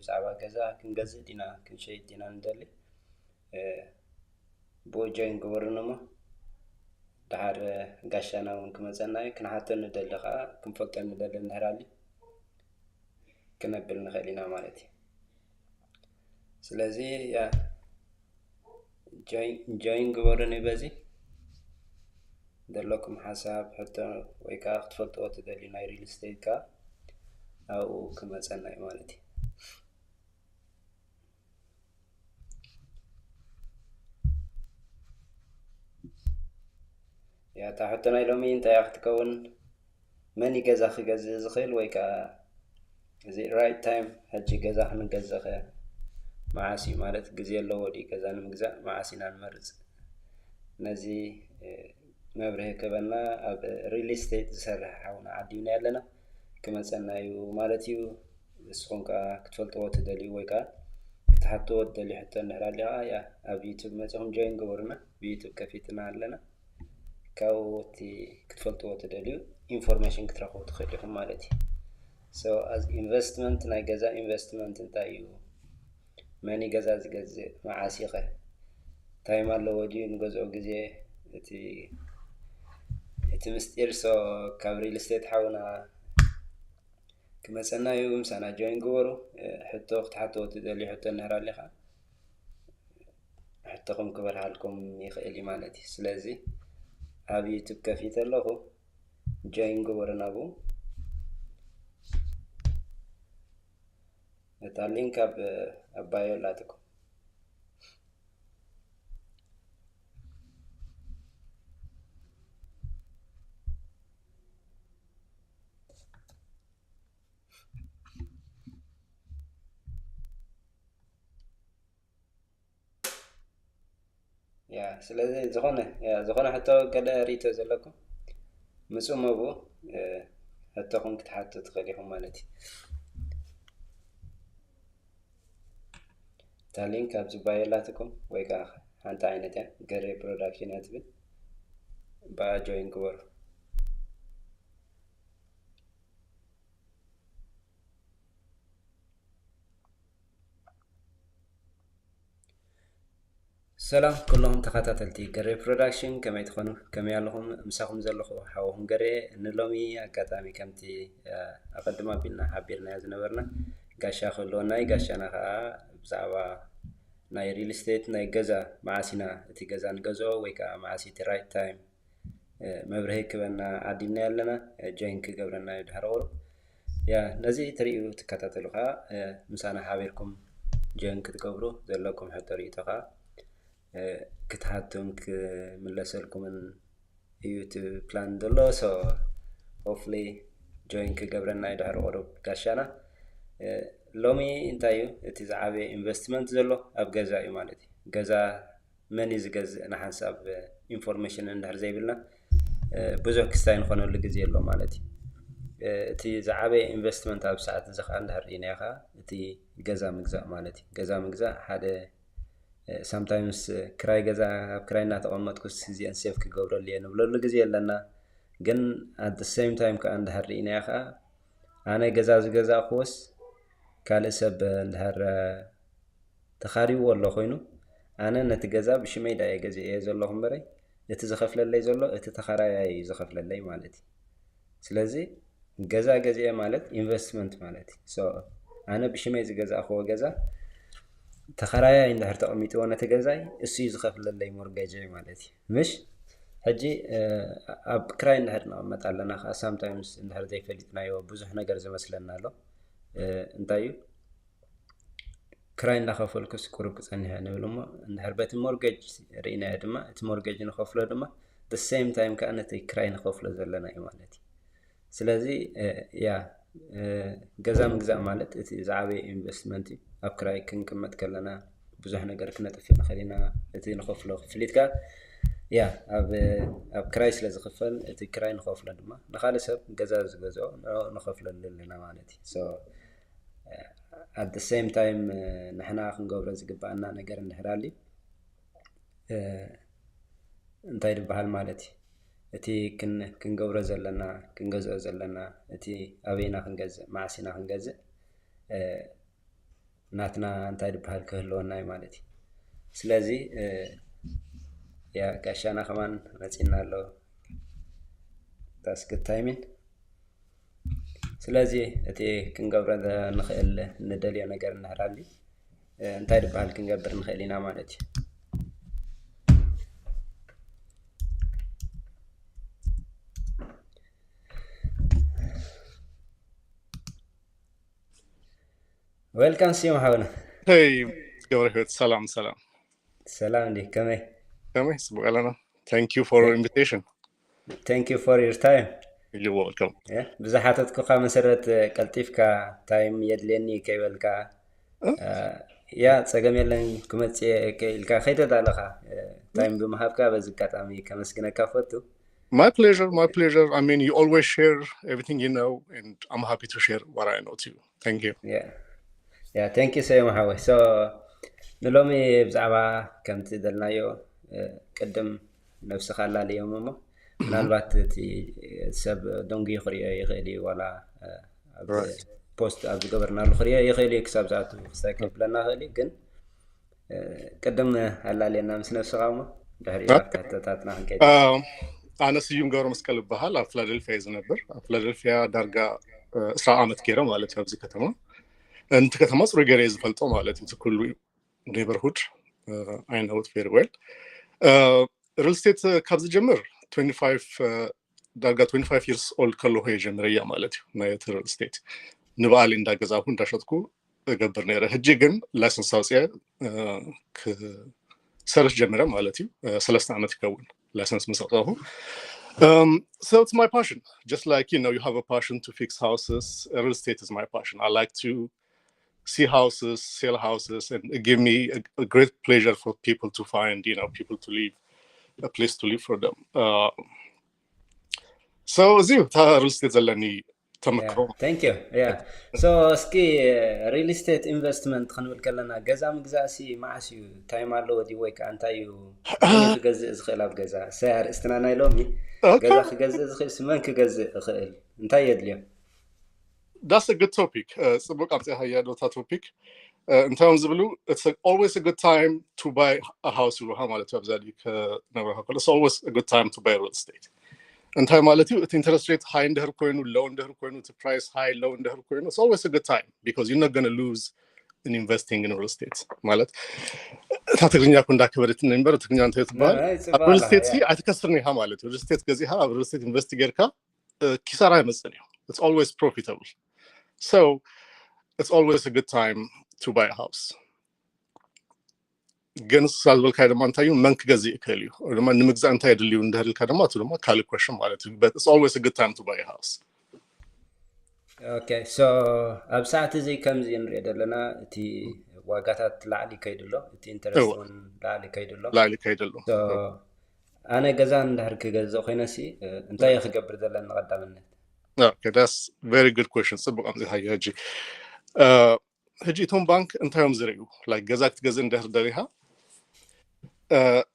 ብዛዕባ ገዛ ክንገዝእ ዲና ክንሸይጥ ዲና ንደሊ፣ ብኡ ጆይን ግበሩኒ እሞ፣ ደሓር ጋሻና እውን ክመፀና እዩ። ክንሓቶ ንደሊ ከዓ፣ ክንፈልጦ ንደሊ እንድሕር ኣልዩ ክነብል ንኽእል ኢና ማለት እዩ። ስለዚ ያ ጆይን ግበሩኒ። በዚ ዘለኩም ሓሳብ፣ ሕቶ ወይ ከዓ ክትፈልጥዎ ትደልዩ ናይ ሪል ስቴት ከዓ ኣብኡ ክመፀና እዩ ማለት እዩ። ያ እታ ሕቶ ናይ ሎሚ እንታይ እያ ክትከውን? መን እዩ ገዛ ክገዝእ ዝኽእል? ወይ ከዓ እዚ ራይት ታይም፣ ሕጂ ገዛ ክንገዝእ ከ መዓስ እዩ? ማለት ግዜ ኣለዎ ድዩ ገዛ ንምግዛእ? መዓስ ኢና ንመርፅ? ነዚ መብርሂ ክበና ኣብ ሪል ስቴት ዝሰርሕ ሓውና ዓዲምና ኣለና፣ ክመፀና እዩ ማለት እዩ። ንስኹም ከዓ ክትፈልጥዎ ትደልዩ ወይ ከዓ ክትሓትዎ ትደልዩ ሕቶ እንድሕር ኣሊኻ፣ ያ ኣብ ዩቱብ መፂኹም ጆይን ግበሩና። ብዩቱብ ከፊትና ኣለና። ካብኡ እቲ ክትፈልጥዎ ትደልዩ ኢንፎርሜሽን ክትረኽቡ ትኽእሉ ኢኹም ማለት እዩ። So as ኢንቨስትመንት፣ ናይ ገዛ ኢንቨስትመንት እንታይ እዩ? መን እዩ ገዛ ዝገዝእ? መዓስ እዩ ኸ? ታይም ኣለዎ ድዩ ንገዝኦ ግዜ? እቲ እቲ ምስጢር ሶ ካብ ሪል ስቴት ሓውና ክመፀና እዩ። ምሳና ጆይን ግበሩ። ሕቶ ክትሓትዎ ትደልዩ ሕቶ እንድሕር ኣሊኻ፣ ሕቶኹም ክበርሃልኩም ይኽእል እዩ ማለት እዩ። ስለዚ ኣብ ዩቱብ ከፊተ ኣለኹ፣ ጆይን ግበሩ ናብኡ። እታ ሊንክ ኣብ ኣብ ባዮ ኣላትኩም። ያ ስለዚ ዝኾነ ያ ዝኾነ ሕቶ፣ ገለ ርእይቶ ዘለኩም ምጹ መቡ ሕቶኹም ክትሓቱ ትኽእል ኢኹም ማለት እዩ። እታ ሊንክ ኣብዚ ባዮ ኣላትኩም ወይ ከዓ ሓንቲ ዓይነት እያ፣ ገሬ ፕሮዳክሽን እያ ትብል። ብኣ ጆይን ግበሩ። ሰላም ኩሎም ተኸታተልቲ ገሬ ፕሮዳክሽን፣ ከመይ ትኾኑ? ከመይ ኣለኹም? ምሳኹም ዘለኹ ሓወኹም ገሬ። ንሎሚ ኣጋጣሚ ከምቲ ኣቐድም ኣቢልና ሓቢርናዮ ዝነበርና፣ ጋሻ ክህልወና እዩ። ጋሻና ከዓ ብዛዕባ ናይ ሪል ስቴት ናይ ገዛ፣ መዓስ ኢና እቲ ገዛ ንገዝኦ ወይ ከዓ መዓስ እቲ ራይት ታይም መብርሂ ክበና ዓዲምና ኣለና። ጆይን ክገብረና እዩ ድሕሪ ቁሩብ። ያ ነዚ ትርእዩ ትከታተሉ ከዓ ምሳና ሓቢርኩም ጆይን ክትገብሩ ዘለኩም ሕቶ ርእይቶ ከዓ ክትሓቱን ክምለሰልኩምን እዩ እቲ ፕላን ዘሎ። So hopefully ጆይን ክገብረና እዩ ድሕሪ ቁሩብ ጋሻና። ሎሚ እንታይ እዩ እቲ ዝዓበየ ኢንቨስትመንት ዘሎ? ኣብ ገዛ እዩ ማለት እዩ። ገዛ መን እዩ ዝገዝእ ንሓንሳብ ኢንፎርሜሽን እንድሕር ዘይብልና ብዙሕ ክስታይ ንኾነሉ ግዜ ኣሎ ማለት እዩ። እቲ ዝዓበየ ኢንቨስትመንት ኣብ ሰዓት እዚ ከዓ እንድሕር ርኢናዮ ከዓ እቲ ገዛ ምግዛእ ማለት እዩ። ገዛ ምግዛእ ሓደ ሳምታይምስ ክራይ ገዛ ኣብ ክራይ እናተቐመጥኩስ እዚአን ሴቭ ክገብረሉ እየ ንብለሉ ግዜ ኣለና። ግን ኣት ሴም ታይም ከዓ እንድሕር ርኢናዮ ከዓ ኣነ ገዛ ዝገዛእኩዎስ ካልእ ሰብ እንድሕር ተኻሪዎ ኣሎ ኮይኑ ኣነ ነቲ ገዛ ብሽመይ ዳ እየ ገዚኤዮ ዘለኹ እምበረይ እቲ ዝኸፍለለይ ዘሎ እቲ ተኻራያይ እዩ ዝኸፍለለይ ማለት እዩ። ስለዚ ገዛ ገዚኤ ማለት ኢንቨስትመንት ማለት እዩ። So ኣነ ብሽመይ ዝገዛእክዎ ገዛ ተኸራያይ እንድሕር ተቐሚጥዎ ነቲ ገዛይ እሱ እዩ ዝኸፍለለይ ሞርገጀይ ማለት እዩ። ምሽ ሕጂ ኣብ ክራይ እንድሕር ንቐመጥ ኣለና ከዓ ሳምታይምስ እንድሕር ዘይፈሊጥናዮ ብዙሕ ነገር ዝመስለና ኣሎ። እንታይ እዩ ክራይ እንዳኸፈልኩስ ቁሩብ ክጸንሕ እየ ንብል እሞ እንድሕር በቲ ሞርገጅ ርኢናዮ ድማ እቲ ሞርገጅ ንኸፍሎ ድማ the same time ከዓ ነቲ ክራይ ንኸፍሎ ዘለና እዩ ማለት እዩ። ስለዚ ያ ገዛ ምግዛእ ማለት እቲ ዝዓበየ ኢንቨስትመንት እዩ። ኣብ ክራይ ክንቅመጥ ከለና ብዙሕ ነገር ክነጥፍእ ንኽእል ኢና። እቲ ንኸፍሎ ክፍሊት ከዓ ያ ኣብ ኣብ ክራይ ስለ ዝኽፈል እቲ ክራይ ንኸፍሎ ድማ ንኻልእ ሰብ ገዛ ዝገዝኦ ንኸፍለሉ ኣለና ማለት እዩ። So at the same time ንሕና ክንገብሮ ዝግባኣና ነገር እንድሕር ኣልዩ እንታይ ዝበሃል ማለት እዩ እቲ ክንገብሮ ዘለና ክንገዝኦ ዘለና እቲ ኣበይና ክንገዝእ መዓሲና ክንገዝእ ናትና እንታይ ዝበሃል ክህልወና እዩ ማለት እዩ። ስለዚ ያ ጋሻና ከማን መፂና ኣሎ። That's good timing። ስለዚ እቲ ክንገብሮ ንኽእል ንደልዮ ነገር እንድሕር ኣልዩ እንታይ ዝበሃል ክንገብር ንኽእል ኢና ማለት እዩ። Welcome ስዩም ሓውና። Hey ገብረ ህይወት፣ ሰላም ሰላም። ሰላም እንዲ ከመይ? ከመይ? ጽቡቅ ኣለና። Thank you for invitation። Thank you for your time። You're welcome። ብዝሓተትኩካ መሰረት ቀልጢፍካ ታይም የድልየኒ ከይበልካ ያ ጸገም የለን ክመጽእ ኢልካ ከይተዳለኻ ታይም ብምሃብካ በዚ ኣጋጣሚ ከመስግነካ ፈቱ። My pleasure, my pleasure. I mean, you always share everything you know, and I'm happy to share what I know too. Thank you. Yeah. Yeah, thank you so much ሓወይ። So ንሎሚ ብዛዕባ ከምቲ ደልናዮ ቅድም ነብስኻ ኣላልዮም እሞ ምናልባት እቲ ሰብ ደንጉዩ ክሪኦ ይኽእል እዩ ዋላ ፖስት ኣብ ዝገበርናሉ ክሪኦ ይኽእል እዩ ክሳብ ዝኣቱ ክስታይ ከብለና ይኽእል እዩ ግን ቅድም ኣላልየና ምስ ነብስኻ እሞ ድሕሪ ሕቶታትና ክንከይድ። ኣነ ስዩም ገብረ መስቀል እበሃል። ኣብ ፊላደልፊያ እየ ዝነብር። ኣብ ፊላደልፊያ ዳርጋ እስራ ዓመት ገይረ ማለት እዩ ኣብዚ ከተማ። እንቲ ከተማ ፅሩይ ገይረ እየ ዝፈልጦ ማለት እዩ። እቲ ኩሉ neighborhood I know it very well። Real estate ካብ ዝጀምር ዳርጋ twenty five years old ከለኹ እየ ጀሚረያ ማለት እዩ። ናይ እቲ real estate ንባዕለይ እንዳገዛኹ እንዳሸጥኩ እገብር ነይረ። ሕጂ ግን ላይሰንስ ኣውፅአ ክሰርሕ ጀሚረ ማለት እዩ። ሰለስተ ዓመት ይከውን ላይሰንስ ምስ ኣውፃኹ። So it's my passion, just like you know you have a passion to fix houses. Real estate is my passion. I like to see houses, sell houses, and it give me a, a great pleasure for people to find, you know, people to live, a place to live for them. So እዚ እዩ እታ real estate ዘለኒ ተመክሮ። Thank you. Yeah. So እስኪ real estate investment ክንብል ከለና ገዛ ምግዛእሲ መዓስ እዩ? ታይም ኣለዎ ድዩ ወይ ከዓ እንታይ እዩ? መን እዩ ክገዝእ ዝኽእል ኣብ ገዛ? እሰይ ኣርእስትና ናይ ሎሚ ገዛ ክገዝእ ዝኽእል ሲ መን ክገዝእ ይኽእል? እንታይ የድልዮ? That's a good topic. ጽቡቅ ኣምጺእካያ ዶ እታ topic። እንታይ እዮም ዝብሉ? It's always a good time to buy a house ይብሉካ ማለት እዩ። ኣብዛ ክነብረካ ከሎ it's always a good time to buy real estate። እንታይ ማለት እዩ? እቲ interest rate high እንድሕር ኮይኑ፣ low እንድሕር ኮይኑ፣ እቲ price high low እንድሕር ኮይኑ it's always a good time because you're not gonna lose in investing in real estate። ማለት እታ ትግርኛ እኮ እንዳከበደትኒ እምበር ትግርኛ እንታይ ትበሃል? ኣብ real estate ሲ ኣይትከስርን ኢኻ ማለት እዩ። Real estate ገዚእኻ ኣብ real estate invest ጌርካ ኪሳራ ኣይመፅን እዩ። It's always profitable. So it's always a good time to buy a house. ግን ንስኻ ዝበልካዮ ድማ እንታይ እዩ፣ መን ክገዝእ ይኽእል እዩ ወይ ድማ ንምግዛእ እንታይ የድልዩ እንድሕር ኢልካ ድማ እቲ ድማ ካልእ question ማለት እዩ። But it's always a good time to buy a house. Okay, so ኣብ ሰዓት እዚ ከምዚ ንሪኦ ዘለና እቲ ዋጋታት ላዕሊ ይከይዱ ኣሎ፣ እቲ interest እውን ላዕሊ ይከይዱ ኣሎ። ላዕሊ ይከይዱ ኣሎ። ኣነ ገዛ እንድሕር ክገዝእ ኮይነ ሲ እንታይ እየ ክገብር ዘለኒ ቀዳምነት? Okay, that's very good question። ፅቡቅ ኣምፂእካዮ። ሕጂ ሕጂ እቶም ባንክ እንታይ እዮም ዝርእዩ? Like ገዛ ክትገዝእ እንድሕር ደሊኻ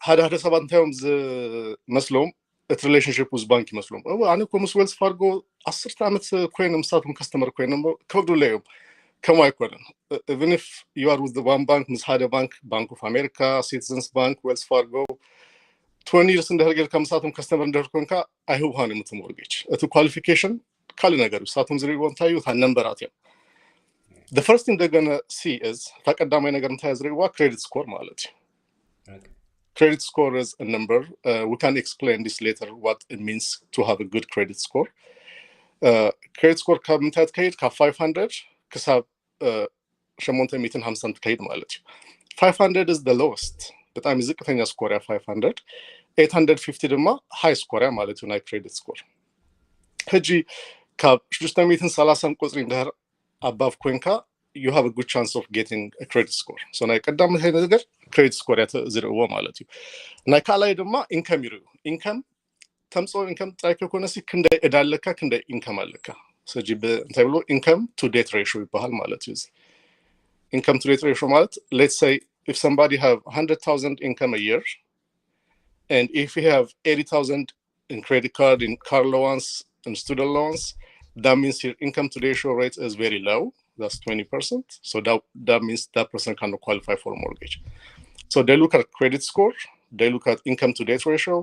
ሓደ ሓደ ሰባት እንታይ እዮም ዝመስሎም? እቲ relationship with ባንክ ይመስሎም። ኣነ እኮ ምስ Wells Fargo ዓሰርተ ዓመት ኮይነ ምሳቶም customer ኮይነ ከብዱለይ እዮም። ከምኡ ኣይኮነን። Even if you are with one bank፣ ምስ ሓደ ባንክ፣ Bank of America፣ Citizens Bank፣ Wells Fargo፣ twenty years እንድሕር ጌርካ ምሳቶም customer እንድሕር ኮንካ ኣይህቡኻን እዮም እቲ mortgage። እቲ qualification ካልእ ነገር እዩ። ንሳቶም ዝርእይዎ እንታይ እዩ? እታ ነምበራት እዮም። The first thing they're gonna see is፣ እታ ቀዳማይ ነገር እንታይ ዝርእይዋ? Credit score ማለት እዩ። Credit score is a number. We can explain this later what it means to have a good credit score. Credit score ካብ ምንታይ ትከይድ? ካብ five hundred ክሳብ ሸሞንተ ሚእትን ሓምሳን ትከይድ ማለት እዩ። Five hundred is the lowest፣ ብጣዕሚ ዝቅተኛ ስኮር እያ five hundred። Eight hundred fifty ድማ high score እያ ማለት እዩ ናይ credit score። ሕጂ ካብ ሽዱሽተ ሚእትን ሰላሳን ቁፅሪ እንድሕር above ኮይንካ you have a good chance of getting a credit score። So ናይ ቀዳመታይ ነገር credit score እያ ዝርእዎ ማለት እዩ። ናይ ካልኣይ ድማ income ይርእዩ። Income ተምፅኦ income ጥራይ ከይኮነሲ ክንደይ ዕዳ ኣለካ፣ ክንደይ income ኣለካ። ሕጂ እንታይ ብሎ income to debt ratio ይበሃል ማለት እዩ። Income to debt ratio ማለት let's say if somebody have hundred thousand income a year and if he have eighty thousand in credit card, in car allowance, in student loans, that means your income to ratio rate is very low. that's twenty percent. So that, that means that person cannot qualify for mortgage. So they look at credit score, they look at income to debt ratio,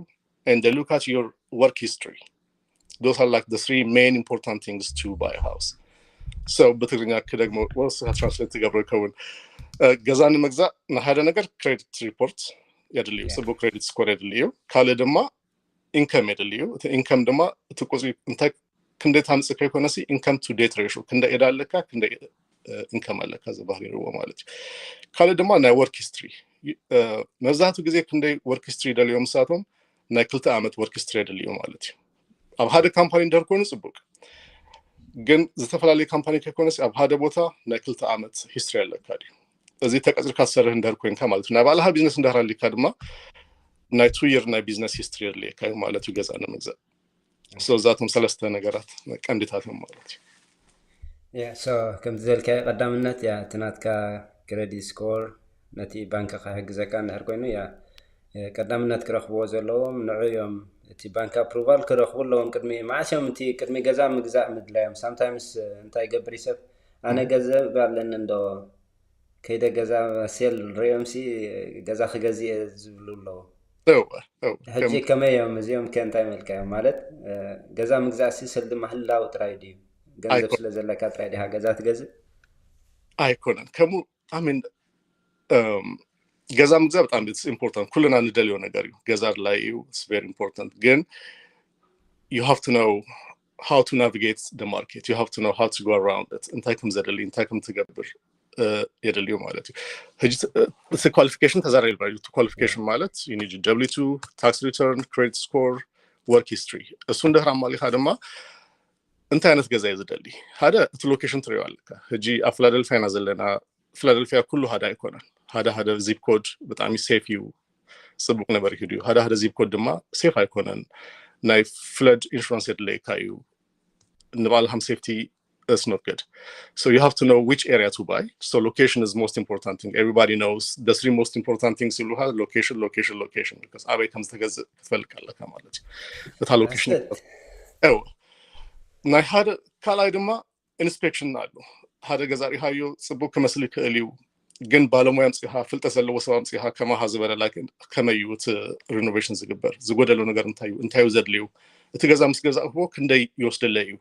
and they look at your work history. Those are like the three main important things to buy a house. So ብትግርኛ ክደግሞ ወስ ትራንስሌት ትገብሮ ይከውን። ገዛ ንምግዛእ ንሓደ ነገር ክሬዲት ሪፖርት የድልዩ፣ ጽቡቅ ክሬዲት ስኮር የድልዩ። ካልእ ድማ ኢንከም የድልዩ። እቲ ኢንከም ድማ እቲ ቁፅሪ እንታይ ክንደይ ታምፅእ ከይኮነሲ income to debt ratio ክንደይ ዕዳ ኣለካ፣ ክንደይ ኢንከም ኣለካ ዝበሃል ይርዎ ማለት እዩ። ካልእ ድማ ናይ ወርክ ሂስትሪ፣ መብዛሕትኡ ግዜ ክንደይ ወርክ ሂስትሪ ይደልዮም ንሳቶም ናይ ክልተ ዓመት ወርክ ሂስትሪ የድልዩ ማለት እዩ። ኣብ ሓደ ካምፓኒ እንድሕር ኮይኑ ፅቡቅ፣ ግን ዝተፈላለዩ ካምፓኒ ከይኮነሲ ኣብ ሓደ ቦታ ናይ ክልተ ዓመት ሂስትሪ ኣለካ ድዩ? እዚ ተቀፂርካ ትሰርሕ እንድሕር ኮይንካ ማለት እዩ። ናይ ባዕልኻ ቢዝነስ እንድሕር ኣሊካ ድማ ናይ ቱ ይር ናይ ቢዝነስ ሂስትሪ የድልየካ እዩ ማለት እዩ ገዛ ንምግዛእ። እዛቶም ሰለስተ ነገራት ቀንዲታት እዮም ማለት እዩ። ያ ሶ ከምቲ ዘልካዮ ቀዳምነት ያ እቲ ናትካ ክረዲት ስኮር ነቲ ባንክ ክሕግዘካ እንድሕር ኮይኑ ያ ቀዳምነት ክረኽብዎ ዘለዎም ንዑ እዮም። እቲ ባንክ ኣፕሩቫል ክረኽቡ ኣለዎም። ቅድሚ መዓስ እዮም እቲ ቅድሚ ገዛ ምግዛእ ምድላዮም? ሳምታይምስ እንታይ ይገብር እዩ ሰብ ኣነ ገንዘብ ኣለኒ እንዶ ከይደ ገዛ ሴል ሪኦም ሲ ገዛ ክገዝእ እየ ዝብሉ ኣለዉ። ሕጂ ከመይ እዮም እዚኦም ከ እንታይ መልካ እዮም ማለት ገዛ ምግዛእ ሲ ስልዲ ምህላው ጥራይ ድዩ? ገንዘብ ስለ ዘለካ ጥራይ ዲኻ ገዛ ትገዝእ? ኣይኮነን ከምኡ ኣሚን ገዛ ምግዛእ ብጣዕሚ ኢምፖርታንት ኩልና ንደልዮ ነገር እዩ። ገዛ ድላይ እዩ፣ ቨሪ ኢምፖርታንት ግን you have to know how to navigate the market, you have to know how to go around it፣ እንታይ ከም ዘደሊ እንታይ ከም ትገብር የደልዩ ማለት እዩ። ሕጂ እቲ ኳሊፊኬሽን ተዛሪብና እዩ። እቲ ኳሊፊኬሽን ማለት you need W two, tax return, credit score, work history። እሱ እንድሕር ኣማሊኻ ድማ እንታይ ዓይነት ገዛ እዩ ዝደሊ? ሓደ እቲ ሎኬሽን ትሪኦ ኣለካ። ሕጂ ኣብ ፊላደልፊያ ኢና ዘለና። ፊላደልፊያ ኩሉ ሓደ ኣይኮነን። ሓደ ሓደ ዚፕ ኮድ ብጣዕሚ ሴፍ እዩ፣ ፅቡቅ ነበር እዩ። ሓደ ሓደ ዚፕ ኮድ ድማ ሴፍ ኣይኮነን። ናይ ፍለድ ኢንሹራንስ የድለየካ እዩ። ንባዕልኻም ሴፍቲ it's not good. So you have to know which area to buy. So location is most important thing. Everybody knows the three most important things ይብሉካ፣ location, location, location። Because ኣበይ ከም ዝተገዝእ ክትፈልጥ ኣለካ ማለት እዩ። እታ ሎኬሽን ናይ ሓደ ካልኣይ ድማ ኢንስፔክሽን ኣሎ። ሓደ ገዛ ሪሃዮ ፅቡቅ ክመስል ይክእል እዩ፣ ግን ባለሙያ ኣምፂኻ ፍልጠት ዘለዎ ሰብ ኣምፂኻ ከማኻ ዝበለ ከመይ እዩ እቲ ሪኖቬሽን ዝግበር? ዝጎደሎ ነገር እንታይ እዩ? እንታይ እዩ ዘድልዩ? እቲ ገዛ ምስ ገዛእክዎ ክንደይ ይወስደለይ እዩ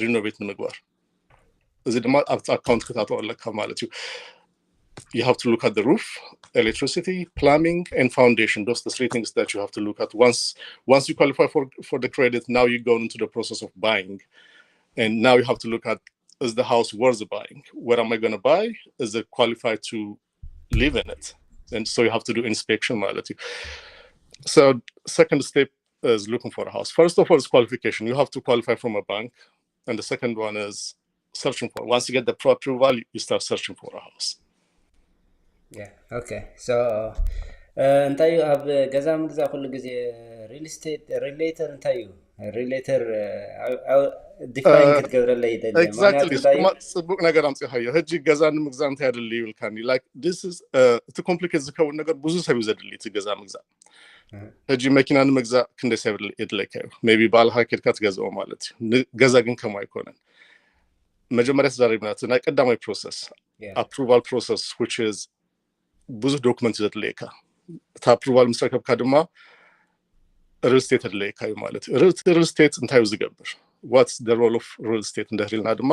ሪኖቬት ንምግባር? እዚ ድማ ኣብቲ ኣካውንት ክታተው ኣለካ ማለት እዩ። You have to look at the roof, electricity, plumbing, and foundation. Those are the three things that you have to look at. Once once you qualify for for the credit, now you go into the process of buying, and now you have to look at, is the house worth buying? What am I going to buy? Is it qualified to live in it? And so you have to do inspection ማለት እዩ። So second step is looking for a house. First of all, it's qualification. You have to qualify from a bank. And the second one is searching for. Once you get the pre-approval, you start searching for a house. Yeah, okay. So እንታይ እዩ ኣብ ገዛ ምግዛእ ኩሉ ግዜ ሪል ስቴት ሪሌተር እንታይ እዩ? ሪሌተር ዲፋይን ክትገብረለይ ይደሊ። ጽቡቅ ነገር ኣምጽኻዮ። ሕጂ ገዛ ንምግዛእ እንታይ ኣድሊ ይብልካኒ? Like this is እቲ ኮምፕሊኬት ዝከውን ነገር ብዙ ሰብ እዩ ዘድሊ እቲ ገዛ ምግዛእ። ሕጂ መኪና ንምግዛእ ክንደይ ሰብ የድለካ እዩ? ሜይ ቢ ባዕልኻ ኬድካ ትገዝኦ ማለት እዩ። ገዛ ግን ከምኡ ኣይኮነን። መጀመርያ ተዛሪብና እቲ ናይ ቀዳማይ ፕሮሰስ ኣፕሩቫል ፕሮሰስ which is ብዙሕ ዶክመንት ዘድልየካ። እቲ ኣፕሩቫል ምስ ረከብካ ድማ ሪል ስቴት ኣድለየካ እዩ ማለት እዩ። ሪል ስቴት እንታይ እዩ ዝገብር? What's the role of real estate እንድሕር ኢልና ድማ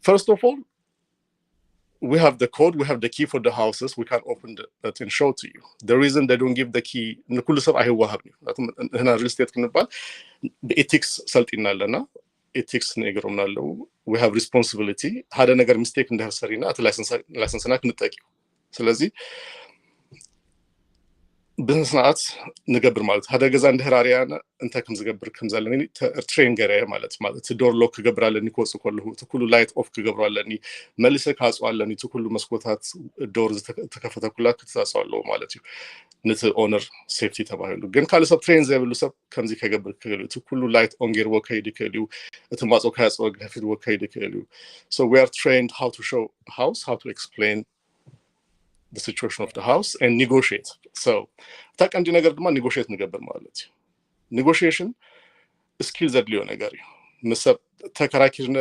first of all we have the code, we have the key for the houses, we can open the, that and show to you. The reason they don't give the key ንኩሉ ሰብ ኣይወሃብን እዩ። ንሕና ሪል ስቴት ክንባል ብኤቲክስ ሰልጢና ኣለና። ኤቲክስ ነግሮምና ኣለዉ። We have responsibility። ሓደ ነገር ሚስቴክ እንድሕር ሰሪና እቲ ላይሰንስና ክንጠቅ እዩ። ስለዚ ብስነ ስርዓት ንገብር ማለት ሓደ ገዛ እንድሕር ኣርያና እንታይ ከም ዝገብር ከም ዘለኒ ትሬን ገረ ማለት ማለት እቲ ዶር ሎክ ክገብር ኣለኒ ክወፅእ ከለሁ እቲ ኩሉ ላይት ኦፍ ክገብሮ ኣለኒ፣ መልሰ ክዓፅዎ ኣለኒ፣ እቲ ኩሉ መስኮታት ዶር ዝተከፈተ ኩላ ክትዓፅዎ ኣለዎ ማለት እዩ። ነቲ ኦነር ሴፍቲ ተባሂሉ ግን ካልእ ሰብ ትሬን ዘይብሉ ሰብ ከምዚ ከገብር ክእል እዩ። እቲ ኩሉ ላይት ኦን ገይርዎ ከይድ ይክእል እዩ። እቲ ማፅኦ ከያፅዎ ከፊትዎ ከይድ ይክእል እዩ። So we are trained how to show house, how to explain the situation of the house and negotiate. So እታ ቀንዲ ነገር ድማ ኔጎሽት ንገብር ማለት እዩ። ኔጎሽሽን ስኪል ዘድልዮ ነገር እዩ። ምስ ሰብ ተከራኪርና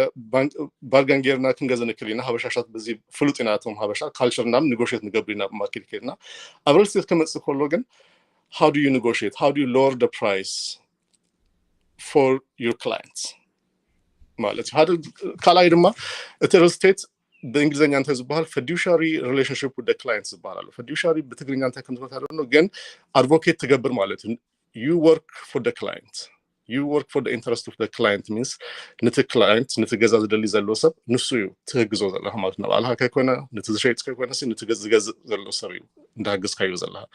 ባርገን ጌርና ክንገዘ ንክእል ኢና። ሃበሻሻት በዚ ፍሉጥ ኢና። እቶም ሃበሻ ካልቸር ናም ኒጎሽት ንገብር ኢና ብማርኬት ኬድና። ኣብ ሪል ስቴት ከመፅእ ከሎ ግን how do you negotiate? How do you lower the price for your clients? ማለት እዩ ሓደ። ካልኣይ ድማ እቲ ሪል ስቴት ብእንግሊዝኛ እንታይ ዝበሃል fiduciary relationship with clients ዝበሃል ኣሎ። Fiduciary ብትግርኛ እንታይ ከም ዝበሃል ግን ኣድቮኬት ትገብር ማለት እዩ። You work for the client. You work for the interest of the client means ነቲ ክላይንት ነቲ ገዛ ዝደሊ ዘሎ ሰብ ንሱ እዩ ትህግዞ ዘለካ ማለት ነው። ባዕልካ ከይኮነ ነቲ ዝሸይጥ ከይኮነ ነቲ ዝገዝእ ዘሎ ሰብ እዩ እንዳህግዝካዮ ዘለካ።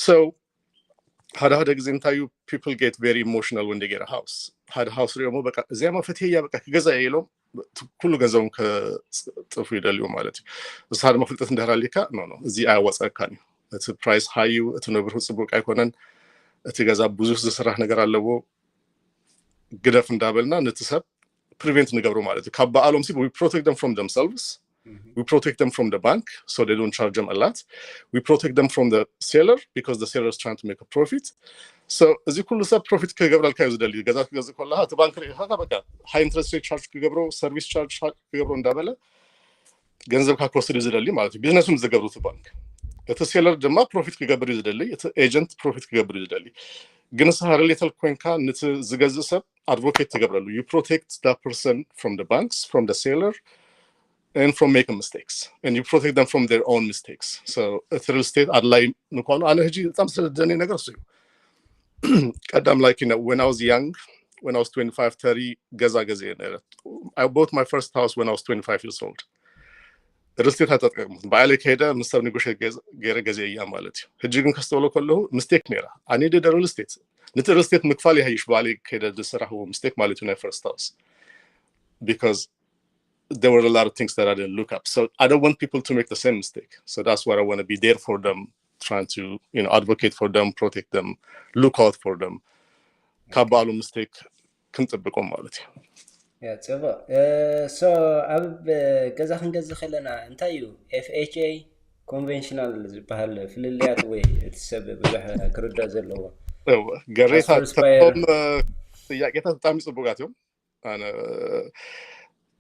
So ሓደ ሓደ ግዜ እንታይ እዩ people get very emotional when they get a house። ሓደ ሃውስ ሪኦሞ በቃ እዚያማ ፈትየያ በቃ ክገዛ እየ ኢሎም ኩሉ ገንዘቦም ከጥፉ ይደልዩ ማለት እዩ። ንስኻ ድማ ፍልጠት እንድሕር ኣሊካ ኖ ኖ እዚ ኣያዋፀካን እዩ። እቲ ፕራይስ ሃይ እዩ፣ እቲ ነብርሁ ፅቡቅ ኣይኮነን፣ እቲ ገዛ ብዙሕ ዝስራሕ ነገር ኣለዎ፣ ግደፍ እንዳበልና ነቲ ሰብ ፕሪቨንት ንገብሮ ማለት እዩ። ካብ በዓሎም ሲ we protect them from themselves, we protect them from the bank so they don't charge them a lot, we protect them from the seller because the seller is trying to make a profit. So እዚ ኩሉ ሰብ ፕሮፊት ክገብረልካ እዩ ዝደሊ። ገዛ ክገዝእ ከለካ እቲ ባንክ ርኢካ በቃ ሃይ ኢንትረስት ሬት ቻርጅ ክገብሮ፣ ሰርቪስ ቻርጅ ክገብሮ እንዳበለ ገንዘብካ ክወስድ እዩ ዝደሊ ማለት እዩ። ቢዝነሱ ዝገብሩ እቲ ባንክ፣ እቲ ሴለር ድማ ፕሮፊት ክገብር እዩ ዝደሊ፣ እቲ ኤጀንት ፕሮፊት ክገብር እዩ ዝደሊ። ግን ንስኻ ሪሌተል ኮይንካ ነቲ ዝገዝእ ሰብ ኣድቮኬት ትገብረሉ። You protect that person from the banks, from the seller, and from making mistakes, and you protect them from their own mistakes. So እቲ ሪል ስቴት ኣድላይ ምኳኑ ኣነ ሕጂ በጣም ስለደኒ ነገር እሱ እዩ። ቀዳም like you know when I was young, when I was twenty-five, thirty ገዛ ገዜ ነረ። I bought my first house when I was twenty-five years old. ሪል ስቴት ኣይተጠቀምኩት፣ ባዕለይ ከይደ ምስ ሰብ ኔጎሽት ገይረ ገዜ እያ ማለት እዩ። ሕጂ ግን ከስተውሎ ከለሁ ምስቴክ ነይራ። I needed a real estate። ነቲ ሪል ስቴት ምክፋል ይሃይሽ ባዕለይ ከይደ ዝሰራሕዎ ምስቴክ ማለት እዩ ናይ ፈርስት ሃውስ። Because there were a lot of things that I didn't look up. So I don't want people to make the same mistake. So that's what I want to be there for them, trying to, you know, advocate for them, protect them, look out for them. ካብ ባዕሉ ምስቴክ ክንጥብቆም ማለት እዩ። ያ ጽቡቅ። ሶ ኣብ ገዛ ክንገዝእ ከለና እንታይ እዩ ኤፍ ኤች ኤ ኮንቨንሽናል ዝበሃል ፍልልያት ወይ እቲ ሰብ ብዙሕ ክርዳእ ዘለዎ? ገሬታ ተም ጥያቄታት ብጣዕሚ ጽቡቃት እዮም። ኣነ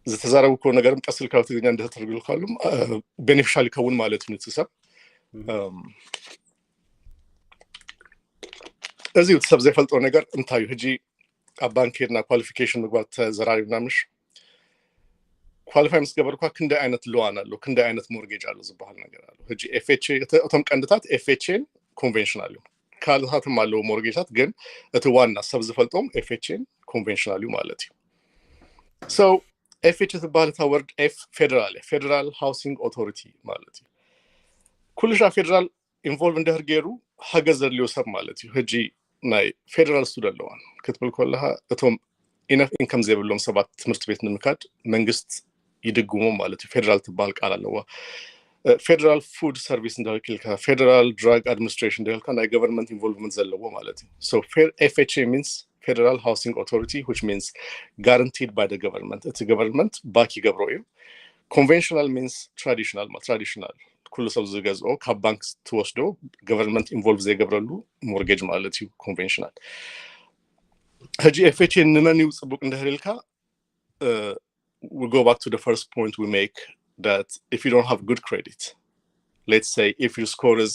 ዝተዛረብኩ ነገርም ቀስ ኢልካ ትግርኛ እንደተተርጉልካሉም ቤኔፊሻል ይከውን ማለት እዩ ንቲ ሰብ። እዚ እቲ ሰብ ዘይፈልጦ ነገር እንታይ እዩ? ሕጂ ኣብ ባንክ ሄድና ኳሊፊኬሽን ምግባር ተዘራሪብና ምሽ? ኳሊፋይ ምስ ገበርኳ ክንደይ ዓይነት ሎዋን ኣሎ፣ ክንደይ ዓይነት ሞርጌጅ ኣሎ ዝበሃል ነገር ኣሎ። ሕጂ ኤፍ ኤች ኤ እቶም ቀንድታት ኤፍ ኤች ኤን ኮንቬንሽናል እዮም። ካልኦታትም ኣለዉ ሞርጌጃት፣ ግን እቲ ዋና ሰብ ዝፈልጦም ኤፍ ኤች ኤን ኮንቬንሽናል እዩ ማለት እዩ። So ኤፍ ኤች ኤ ዝበሃል እታ ወርድ ኤፍ ፌደራል እያ፣ ፌደራል ሃውሲንግ ኦቶሪቲ ማለት እዩ። ኩሉ ሻ ፌደራል ኢንቮልቭ እንድሕር ገይሩ ሓገዝ ዘድልዮ ሰብ ማለት እዩ። ሕጂ ናይ ፌደራል ስቱድ ኣለዋን ክትብል ከለካ እቶም ኢነፍ ኢንከም ዘይብሎም ሰባት ትምህርቲ ቤት ንምካድ መንግስት ይድግሞም ማለት እዩ። ፌደራል ትበሃል ቃል ኣለዋ። ፌደራል ፉድ ሰርቪስ እንዳልክልካ ፌደራል ድራግ ኣድሚኒስትሬሽን እንዳልካ ናይ ገቨርንመንት ኢንቮልቭመንት ዘለዎ ማለት እዩ። So ኤፍ ኤች ኤ ሚንስ ፌደራል ሃውሲንግ ኦቶሪቲ which means guaranteed by the government። እቲ ገቨርንመንት ባክ ይገብሮ እዩ። ኮንቬንሽናል ሚንስ ትራዲሽናል ትራዲሽናል ኩሉ ሰብ ዝገዝኦ ካብ ባንክ ትወስዶ ገቨርንመንት ኢንቮልቭ ዘይገብረሉ ሞርጌጅ ማለት እዩ ኮንቬንሽናል። ሕጂ ኤፍ ኤች ኤ ንመን እዩ ፅቡቅ እንድሕር ኢልካ we go back to the first point we make that if you don't have good credit, let's say if your score is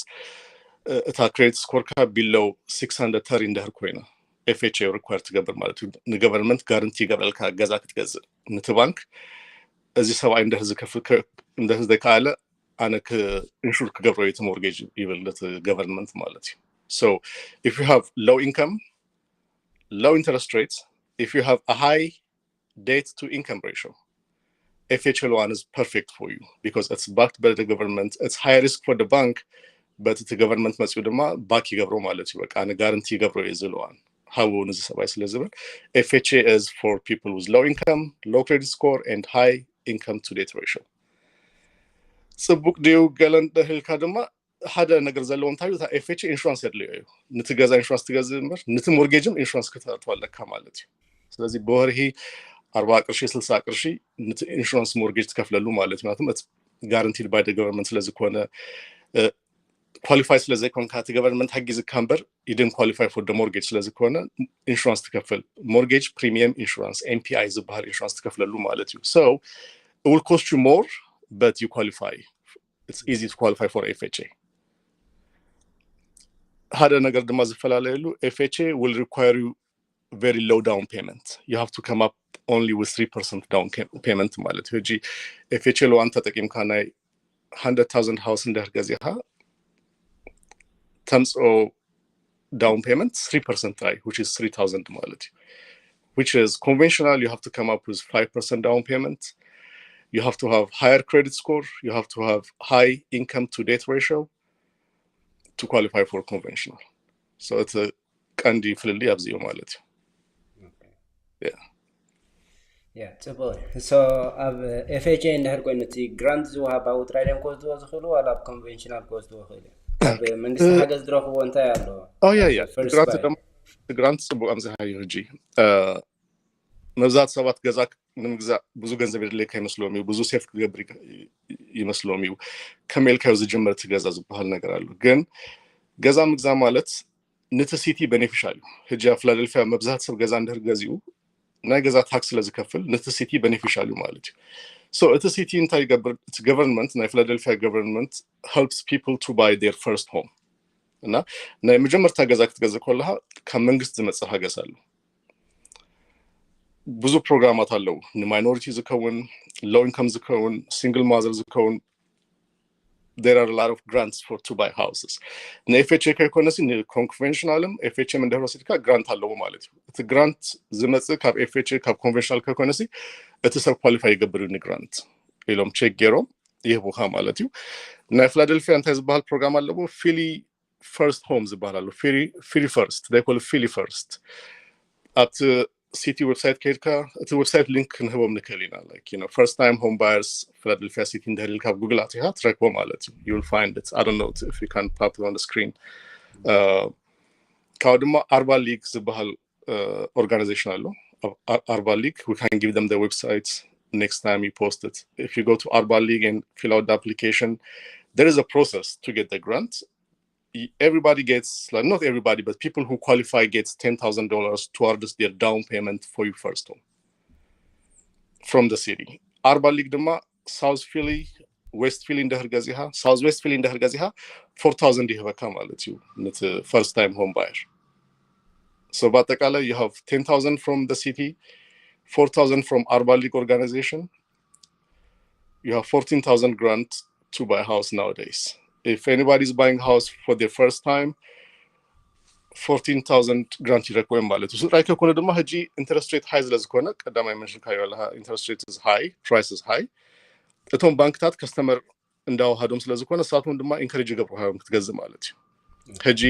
እታ ክሬዲት ስኮርካ ቢሎው ሲክስ ሃንድረድ ተሪ እንድሕር ኮይና ኤፍ ኤች ኤ ሪኳየር ትገብር ማለት እዩ። ንገቨርንመንት ጋርንቲ ይገብረልካ ገዛ ክትገዝእ። ነቲ ባንክ እዚ ሰብኣይ እንድሕር ዝከፍል እንድሕር ዘይከኣለ ኣነ ኢንሹር ክገብሮ እዩ እቲ ሞርጌጅ ይብል ነቲ ገቨርንመንት ማለት እዩ። So if you have low income, low interest rates, if you have a high debt to income ratio, F H L one is perfect for you because it's backed by the government. It's high risk for the bank, but እቲ ገቨርንመንት መፅኡ ድማ ባክ ይገብሮ ማለት እዩ። በቃ ኣነ ጋርንቲ ይገብሮ እዩ ዝለዋን ሃቡ ንዚ ሰብኣይ ስለ ዝብል F H A is for people with low income, low credit score and high income to debt ratio። ፅቡቅ ድዩ ገለ እንድሕር ኢልካ ድማ ሓደ ነገር ዘለዎ እንታይ እዩ? እታ ኤፍ ኤች ኤ ኢንሹራንስ የድልዮ እዩ። ነቲ ገዛ ኢንሹራንስ ትገዝእ እምበር ነቲ ሞርጌጅም ኢንሹራንስ ክተእትዎ ኣለካ ማለት እዩ። ስለዚ ብወርሂ ኣርባዓ ቅርሺ ስልሳ ቅርሺ ነቲ ኢንሹራንስ ሞርጌጅ ትከፍለሉ ማለት እዩ። ምክንያቱም ጋራንቲድ ባይ ደ ገቨርንመንት ስለዝኮነ qualify ስለ ዘይኮንካ እቲ government ሓጊዝካ እምበር you didn't qualify for the mortgage ስለ ዝኾነ insurance ትከፍል። Mortgage premium insurance M P I ዝበሃል insurance ትከፍለሉ ማለት እዩ። So it will cost you more, but you qualify. It's easy to qualify for F H A. ሓደ ነገር ድማ ዝፈላለየሉ, F H A will require you very low down payment. You have to come up only with three percent down payment ማለት እዩ። ሕጂ F H A loan ተጠቂምካ ናይ hundred thousand house እንድሕር ገዚኻ ተምፅኦ down payment three percent ጥራይ, which is three thousand ማለት እዩ። Which is conventional, you have to come up with five percent down payment. You have to have higher credit score. You have to have high income to debt ratio to qualify for conventional. So እቲ ቀንዲ ፍልልይ ኣብዚ እዩ ማለት እዩ። Yeah. Yeah, ጽቡቅ። So ኣብ F H A እንድሕር ኮይኑ እቲ grant ዝወሃብ ኣብኡ ጥራይ ድዮም ክወስድዎ ዝኽእሉ ዋላ ኣብ conventional ክወስድዎ ይኽእሉ እዮም? ኣብ መንግስቲ ሓገዝ ዝረኽብዎ እንታይ ኣሎ? Oh yeah, yeah. First Grant buy. ድማ grant ጽቡቅ ኣምዚሓዮ ሕጂ። መብዛሕት ሰባት ገዛ ንምግዛእ ብዙ ገንዘብ የድልየካ ይመስሎም እዩ፣ ብዙ save ክገብር ይመስሎም እዩ። ከመይ ኢልካዮ ዝጅምር እቲ ገዛ ዝበሃል ነገር ኣሎ። ግን ገዛ ምግዛእ ማለት ነቲ city beneficial እዩ። ሕጂ ኣብ ፊላደልፊያ መብዛሕት ሰብ ገዛ እንድሕር ገዚኡ ናይ ገዛ tax ስለ ዝከፍል ነቲ city beneficial እዩ ማለት እዩ። So እቲ city እንታይ ይገብር? እቲ government፣ ናይ ፊላደልፊያ government helps people to buy their first home እና ናይ መጀመርታ ገዛ ክትገዝእ ከለካ ካብ መንግስቲ ዝመፅእ ሓገዝ ኣሎ። ብዙ ፕሮግራማት ኣለዉ፣ ን minority ዝከውን፣ low income ዝከውን፣ single mother ዝከውን። There are a lot of grants for to buy houses. ን F H A ከይኮነሲ ን conventional ም F H A ም እንድሕር ወሲድካ grant ኣለዎ ማለት እዩ። እቲ grant ዝመፅእ ካብ F H A ካብ conventional ከይኮነሲ እቲ ሰብ qualify ይገብር እዩ ን grant ኢሎም check ገይሮም ይህቡካ ማለት እዩ። ናይ ፊላደልፊያ እንታይ ዝበሃል ፕሮግራም ኣለዎ? Philly first home ዝበሃል ኣሎ። Philly first፣ they call Philly first። ኣብቲ city website ከይድካ እቲ website link ክንህቦም ንክእል ኢና። Like, you know, first time home buyers Philadelphia city እንድሕር ኢልካ ኣብ Google ኣቲኻ ትረክቦ ማለት እዩ። You will find it. I don't know if you can pop it on the screen. ካብኡ ድማ Urban League ዝበሃል organization ኣሎ። Urban League, we can give them the website next time we post it. If you go to Urban League and fill out the application, there is a process to get the grant. Everybody gets, like, not everybody, but people who qualify gets ten thousand dollars towards their down payment for your first home from the city. Urban League ድማ South Philly፣ West Philly እንድሕር ገዚኻ፣ South West Philly እንድሕር ገዚኻ four thousand ይህበካ ማለት እዩ ነቲ first time home buyer። So በአጠቃላይ you have ten thousand from the city, four thousand from Urban League organization, you have fourteen thousand grant to buy a house nowadays. If anybody is buying a house for the first time, fourteen thousand grant ይረክቡ እዮም ማለት እዩ። ጥራይ ከይኮነ ድማ ሕጂ interest rate high ስለ ዝኾነ ቀዳማይ mention ካዮ ኣለካ፣ interest rate is high, price is high። እቶም ባንክታት customer እንዳወሃዶም ስለ ዝኾነ ንሳቶም ድማ encourage ይገብሩካ እዮም ክትገዝእ ማለት እዩ። ሕጂ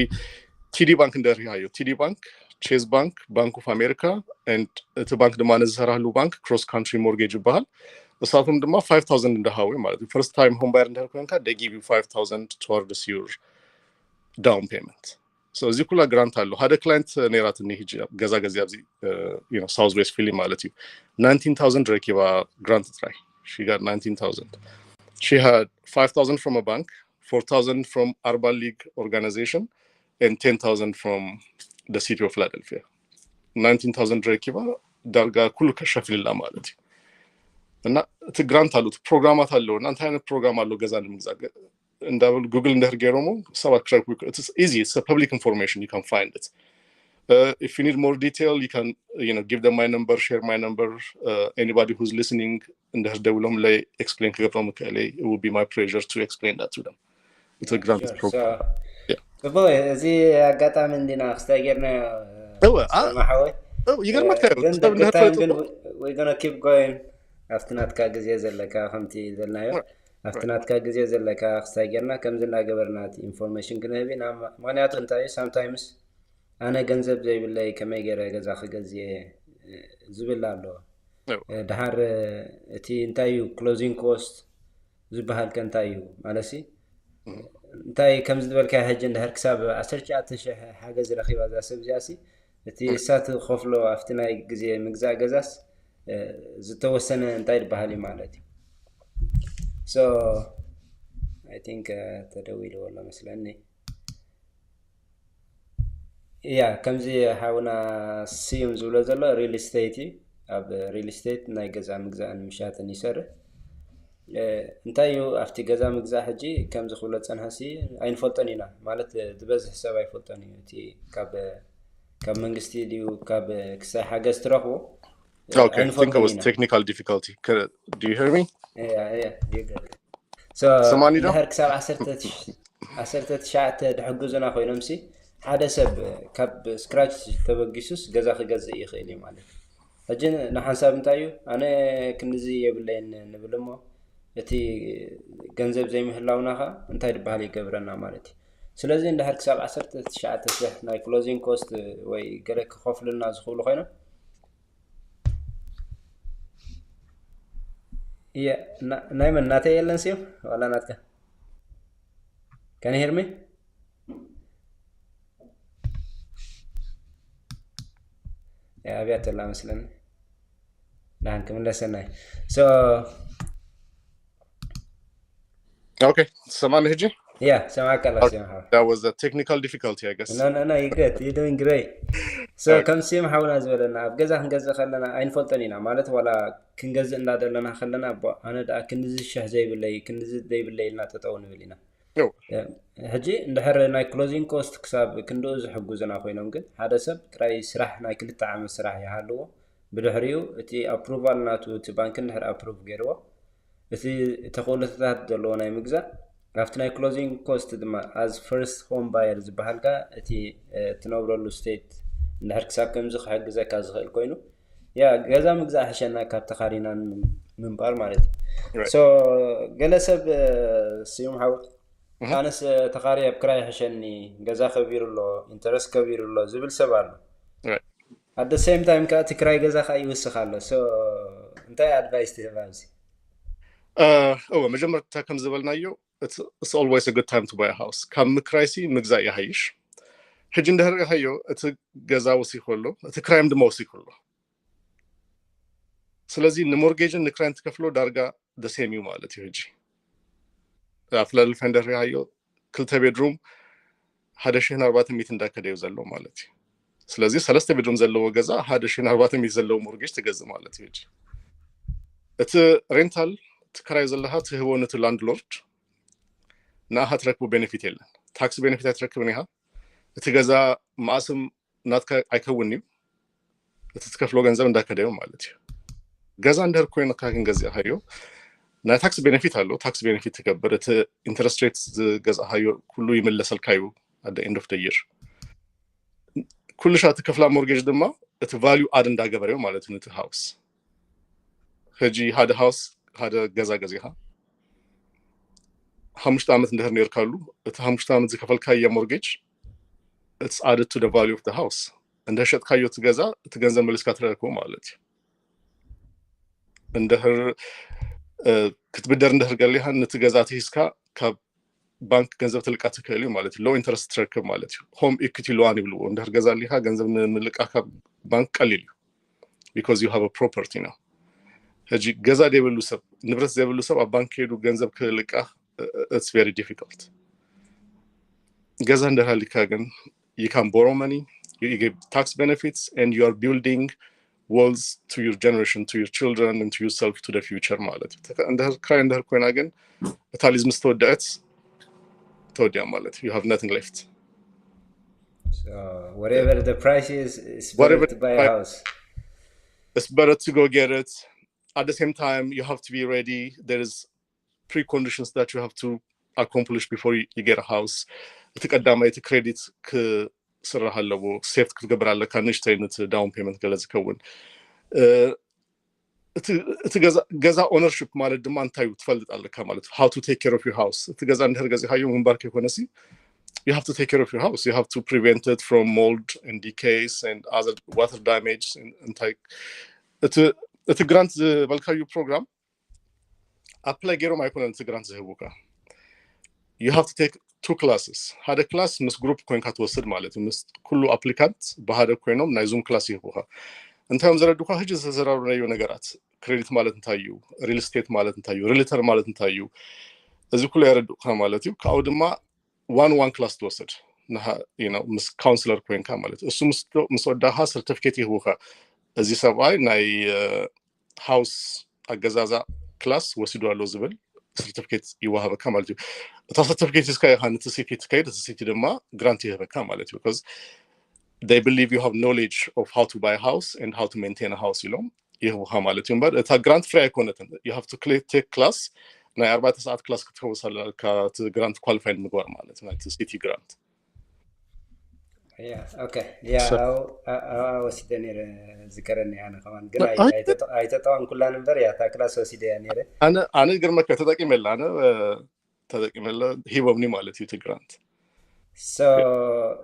TD Bank እንድሕር ሪኢኻዮ፣ TD Bank፣ Chase Bank፣ Bank of America፣ and እቲ ባንክ ድማ ነዚ ዝሰራህሉ ባንክ Cross Country Mortgage ይበሃል። ንሳቶም ድማ five thousand እንዳሃቡ ማለት እዩ። First time home buyer እንድሕር ኮይንካ they give you five thousand towards your down payment. So እዚ ኩላ grant ኣሎ። ሓደ client ነይራትኒ ሕጂ ገዛ ገዚኣ ኣብዚ South West Philly ማለት እዩ። Nineteen thousand ረኪባ grant ጥራይ። She got nineteen thousand. She had five thousand from a bank, four thousand from Urban League organization, and ten thousand from the city of Philadelphia. Nineteen thousand ረኪባ ዳርጋ ኩሉ ከሸፊልላ ማለት እዩ። እና እቲ grant ኣሎ፣ እቲ ፕሮግራማት ኣለዉ። እና እንታይ ዓይነት ፕሮግራም ኣሎ ገዛ ንምግዛእ እንዳበሉ Google እንድሕር ገይሮሞ ሰባት ክረክቡ። It's easy, it's a public information, you can find it. If you need more detail, you can, you know, give them my number, share my number. Anybody who's listening እንድሕር ደዊሎምለይ explain ክገብሮም ይክእለይ። It would be my pleasure to explain that to them. It's a grant program. ጽቡቅ። እዚ ኣጋጣሚ እንዲና ክስታይ ጌርና ሰማሓወይ ይገርመካ ግን we're gonna keep going። ኣብቲ ናትካ ግዜ ዘለካ ከምቲ ዘልናዮ ኣብቲ ናትካ ግዜ ዘለካ ክስታይ ጌርና ከምዚ እናገበርና እቲ information ክንህብ ኢና። ምክንያቱ እንታይ እዩ sometimes ኣነ ገንዘብ ዘይብለይ ከመይ ገይረ ገዛ ክገዝእ ዝብል ኣሎ። ድሓር እቲ እንታይ እዩ closing cost ዝበሃል ከ እንታይ እዩ ማለት ሲ እንታይ ከምዚ ዝበልካ ሕጂ እንድሕር ክሳብ ዓሰርተ ትሽዓተ ሽሕ ሓገዝ ረኺባ እዛ ሰብ እዚኣ ሲ እቲ እሳ ትኸፍሎ ኣብቲ ናይ ግዜ ምግዛእ ገዛስ ዝተወሰነ እንታይ ዝበሃል እዩ ማለት እዩ። So I think ተደዊልዎ ኣሎ መስለኒ። እያ ከምዚ ሓውና ስዩም ዝብሎ ዘሎ real estate እዩ። ኣብ real estate ናይ ገዛ ምግዛእን ምሻጥን ይሰርሕ። እንታይ እዩ ኣብቲ ገዛ ምግዛእ ሕጂ ከምዚ ክብሎ ፀንሐሲ ኣይንፈልጦን ኢና ማለት ዝበዝሕ ሰብ ኣይፈልጦን እዩ። እቲ ካብ ካብ መንግስቲ ድዩ ካብ ክሳይ ሓገዝ ትረኽቦ Okay, I think it was technical difficulty. Do you hear me? Yeah, yeah, you got it. So እንድሕር ክሳብ ዓሰርተ ትሽዓተ ድሕግዙና ኮይኖም ሲ ሓደ ሰብ ካብ scratch ተበጊሱስ ገዛ ክገዝእ ይኽእል እዩ ማለት እዩ። ሕጂ ንሓንሳብ እንታይ እዩ ኣነ ክንድዚ የብለይን ንብል እሞ እቲ ገንዘብ ዘይምህላውና ኸ እንታይ ዝበሃል ይገብረና ማለት እዩ። ስለዚ እንድሕር ክሳብ ዓሰርተ ትሽዓተ ሽሕ ናይ closing cost ወይ ገለ ክኸፍሉና ዝኽእሉ ኮይኖም ናይ መን ናተይ የለን ስዩ ዋላ ናትካ? Can you hear me? ኣብያ ተላ መስለኒ ደሓን ክምለሰናይ። Okay, ሰማኒ ሕጂ? Yeah, ሰማዕካ ኣለኹ። That was a technical difficulty, I guess. No, no, no, you good. You doing great. So ከም ስዩም ሓውና ዝበለና ኣብ ገዛ ክንገዝእ ከለና ኣይንፈልጦን ኢና ማለት ዋላ ክንገዝእ እንዳደለና ከለና ኣነ ደኣ ክንዚ ሽሕ ዘይብለይ ክንዚ ዘይብለይ ኢልና ጠጠው ንብል ኢና። ሕጂ እንድሕር ናይ closing cost ክሳብ ክንድኡ ዝሕግዙና ኮይኖም ግን ሓደ ሰብ ጥራይ ስራሕ ናይ ክልተ ዓመት ስራሕ ይሃልዎ ብድሕሪኡ እቲ approval ናቱ እቲ ባንክ እንድሕር approve ገይርዎ እቲ ተኽእሎታት ዘለዎ ናይ ምግዛእ ኣብቲ ናይ closing cost ድማ as first home buyer ዝበሃል ከኣ እቲ እትነብረሉ state እንድሕር ክሳብ ከምዚ ክሕግዘካ ዝኽእል ኮይኑ ያ ገዛ ምግዛእ ሕሸና ካብ ተኻሪና ምንባር ማለት እዩ። So ገለ ሰብ ስዩም ሓው ኣነስ ተኻሪ ኣብ ክራይ ሕሸኒ ገዛ ከቢሩ ኣሎ interest ከቢሩ ኣሎ ዝብል ሰብ ኣሎ። At the same time ከዓ እቲ ክራይ ገዛ ከዓ ይውስኽ ኣሎ። So እንታይ advice ትህብ ኣብዚ? እወ መጀመርታ ከም ዝበልናዮ it's always a good time to buy a house። ካብ ምክራይሲ ምግዛእ ይሃይሽ። ሕጂ እንድሕር ሪኢኻዮ እቲ ገዛ ወሲኹ ኣሎ፣ እቲ ክራይም ድማ ወሲኹ ኣሎ። ስለዚ ን mortgage ን ንክራይን ትከፍሎ ዳርጋ the same እዩ ማለት እዩ። ሕጂ ኣብ ፊላደልፊያ እንድሕር ሪኢኻዮ ክልተ ቤድሩም ሓደ ሽሕን ኣርባዕተ ሚእትን እንዳከደ እዩ ዘሎ ማለት እዩ። ስለዚ ሰለስተ ቤድሩም ዘለዎ ገዛ ሓደ ሽሕን ኣርባዕተ ሚእቲ ዘለዎ mortgage ትገዝእ ማለት እዩ። ሕጂ እቲ ሬንታል ትከራይ ዘለኻ ትህቦ ነቲ ላንድሎርድ ንኣኻ ትረክቦ ቤኔፊት የለን። ታክስ ቤኔፊት ኣይትረክብን ኢኻ። እቲ ገዛ መኣስም ናትካ ኣይከውን እዩ። እቲ ትከፍሎ ገንዘብ እንዳከደዮ ማለት እዩ። ገዛ እንድሕር ኮይንካ ክንገዚእካዮ ናይ ታክስ ቤኔፊት ኣሎ። ታክስ ቤኔፊት ትገብር እቲ interest rate ዝገዛእካዮ ኩሉ ይምለሰልካ እዩ at the end of the year። ኩሉ ሻ እቲ ከፍላ mortgage ድማ እቲ value add እንዳገበረዮ ማለት እዩ ነቲ house። ሕጂ ሓደ house ሓደ ገዛ ገዚኻ ሓሙሽተ ዓመት እንድሕር ነርካሉ እቲ ሓሙሽተ ዓመት ዝከፈልካዮ mortgage it's added to the value of the house። እንድሕር ሸጥካዮ እቲ ገዛ እቲ ገንዘብ መሊስካ ትረክቦ ማለት እዩ። እንድሕር ክትብደር እንድሕር ገሊኻ ነቲ ገዛ ትሂዝካ ካብ ባንክ ገንዘብ ትልቃ ትክእል እዩ ማለት እዩ። Low interest ትረክብ ማለት እዩ። Home equity loan ይብልዎ። እንድሕር ገዛ ኣሊካ ገንዘብ ንምልቃ ካብ ባንክ ቀሊል እዩ። Because you have a property now። ሕጂ ገዛ ዘይብሉ ሰብ ንብረት ዘይብሉ ሰብ ኣብ ባንክ ከይዱ ገንዘብ ክልቃ it's very difficult። ገዛ እንድሕር ኣሊካ ግን you can borrow money, you get tax benefits and you are building wealth to your generation, to your children and to yourself to the future ማለት እዩ። እንድሕር ክራይ እንድሕር ኮይና ግን እታ ሊዝ ምስ ተወደአት ተወዲያ ማለት እዩ። You have nothing left። So whatever the price is, it's better to buy a house. It's better to go get it. At the same time, you have to be ready. There is preconditions that you have to accomplish before you, you get a house. እቲ ቀዳማይ እቲ ክሬዲት ክስራሕ ኣለዎ። ሴፍት ክትገብር ኣለካ ንእሽተይ ነቲ down payment ገለ ዝከውን እቲ ገዛ ownership ማለት ድማ እንታይ እዩ ትፈልጥ ኣለካ ማለት how to take care of your house። እቲ ገዛ እንድሕር ገዚኻዮ ምንባር ከይኮነሲ you have to take care of your house. You have to prevent it from mold and decays and other water damage። እንታይ እቲ grant ዝበልካዩ ፕሮግራም apply ገይሮም ኣይኮነን እቲ grant ዝህቡካ። You have to take two classes። ሓደ class ምስ group ኮይንካ ትወስድ ማለት እዩ። ምስ ኩሉ applicant ብሓደ ኮይኖም ናይ ዙም class ይህቡካ። እንታይ እዮም ዘረዱካ? ሕጂ ዝተዘራረብናዮ ነገራት፣ ክሬዲት ማለት እንታይ እዩ፣ real estate ማለት እንታይ እዩ፣ realtor ማለት እንታይ እዩ፣ እዚ ኩሉ የረድኡካ ማለት እዩ። ካብኡ ድማ one one class ትወስድ ምስ counselor ኮይንካ ማለት እዩ። እሱ ምስ ወዳኻ certificate ይህቡካ። እዚ ሰብኣይ ናይ house ኣገዛዛ class ወሲዱ ኣሎ ዝብል certificate ይወሃበካ ማለት እዩ። እታ certificate ሒዝካ ኢኻ ነቲ city ትከይድ፣ እቲ city ድማ grant ይህበካ ማለት እዩ። They believe you have knowledge of how to buy a house and how to maintain a house ኢሎም ይህቡካ ማለት እዩ። እምበር እታ grant free ኣይኮነትን። You have to take class፣ ናይ ኣርባዕተ ሰዓት class ክትከውስ ኣለካ እቲ grant qualify ንምግባር ማለት ናይቲ city grant። ወሲደ ነረ ዝከረኒ ኣነ ከማን ግን ኣይተጠቀምኩላን እምበር እያ እታ class ወሲደ እያ ነረ። ኣነ ግርመካ ተጠቂመላ ኣነ ተጠቂመላ ሂቦምኒ ማለት እዩ እቲ grant።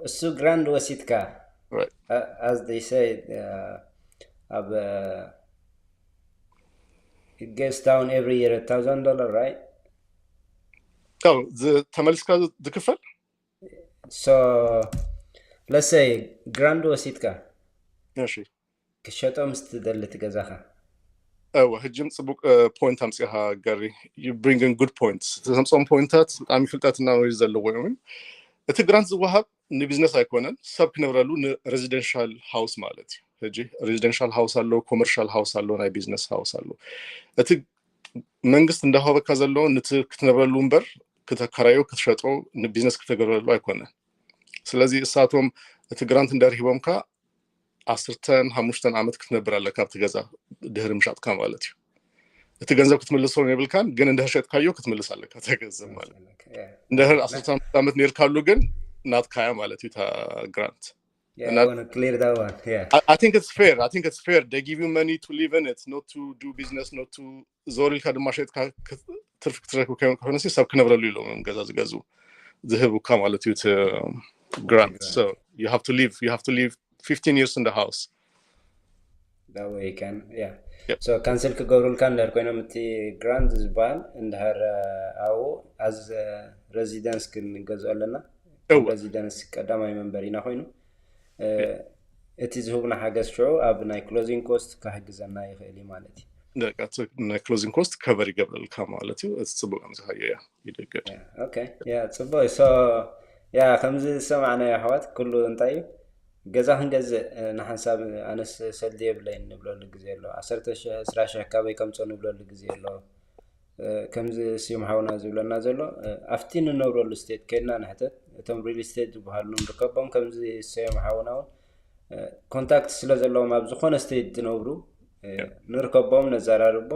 እሱ grant ወሲድካ as they say ኣብ it goes down every year a thousand dollar, right? ተመልስካ ዝክፈል so let's say grant ወሲድካ እሺ ክሸጦ ምስ ትደሊ እቲ ገዛኻ። እወ፣ ሕጂ ጽቡቅ point ኣምጺኻ ገሪ። You bring in good points። ተምጾም ፖይንታት ብጣዕሚ ፍልጠትና ወይ ዘለዎ እዮም። እቲ grant ዝወሃብ ንቢዝነስ ኣይኮነን፣ ሰብ ክነብረሉ ን residential house ማለት እዩ። ሕጂ residential house ኣሎ፣ commercial house ኣሎ፣ ናይ ቢዝነስ house ኣሎ። እቲ መንግስት እንዳሃበካ ዘሎ ንቲ ክትነብረሉ እምበር ክተከራዮ ክትሸጦ ንቢዝነስ ክተገብረሉ ኣይኮነን። ስለዚ እሳቶም እቲ grant እንዳርሂቦምካ ዓሰርተን ሓሙሽተን ዓመት ክትነብር ኣለካ ኣብቲ ገዛ ድህሪ ምሻጥካ ማለት እዩ። እቲ ገንዘብ ክትምልሶ የብልካን፣ ግን እንድህር ሸጥካዮ ክትምልስ ኣለካ እቲ ገንዘብ ማለት እዩ። እንድህር ዓሰርተ ሓሙሽተ ዓመት ነርካሉ ግን ናትካያ ማለት እዩ እታ grant። Yeah, I want to clear that one. Yeah. I, I think it's fair. I think it's fair. They give you money to live in it, not to do business, not to ዞር ኢልካ ድማ ሸጥካ ትርፊ ክትረክብ ከይኮነሲ ሰብ ክነብረሉ ኢሎም እዮም ገዛ ዝገዝኡ ዝህቡካ ማለት እዩ እቲ grant። So you have to live, you have to live fifteen years in the house. That way you can, yeah. Yep. So cancel ክገብሩልካ እንድሕር ኮይኖም እቲ grant ዝበሃል እንድሕር ኣብኡ as residence ክንገዝኦ ኣለና። እወ። Residence ቀዳማይ መንበሪና ኮይኑ እቲ ዝህቡና ሓገዝ ሽዑ ኣብ ናይ closing cost ክሕግዘና ይኽእል እዩ ማለት እዩ። በቃ እቲ ናይ closing cost cover ይገብረልካ ማለት እዩ። እቲ ጽቡቅ ከምዝሃዮ እያ ይደገድ። Okay, yeah, ጽቡቅ። So yeah, ከምዚ ዝሰማዕናዮ ኣሕዋት ኩሉ እንታይ እዩ ገዛ ክንገዝእ ንሓንሳብ ኣነስ ሰልዲ የብለይን ንብለሉ ግዜ ኣሎ። ዓሰርተ ሽሕ ዕስራ ሽሕ ካበይ ከምጾ ንብለሉ ግዜ ኣሎ። ከምዚ ስዩም ሓውና ዝብለና ዘሎ ኣብቲ ንነብረሉ state ከድና ንሕተት። እቶም real estate ዝበሃሉ ንርከቦም ከምዚ ስዩም ሓውና እውን contact ስለ ዘለዎም ኣብ ዝኾነ state ዝነብሩ ንርከቦም ነዘራርቦ።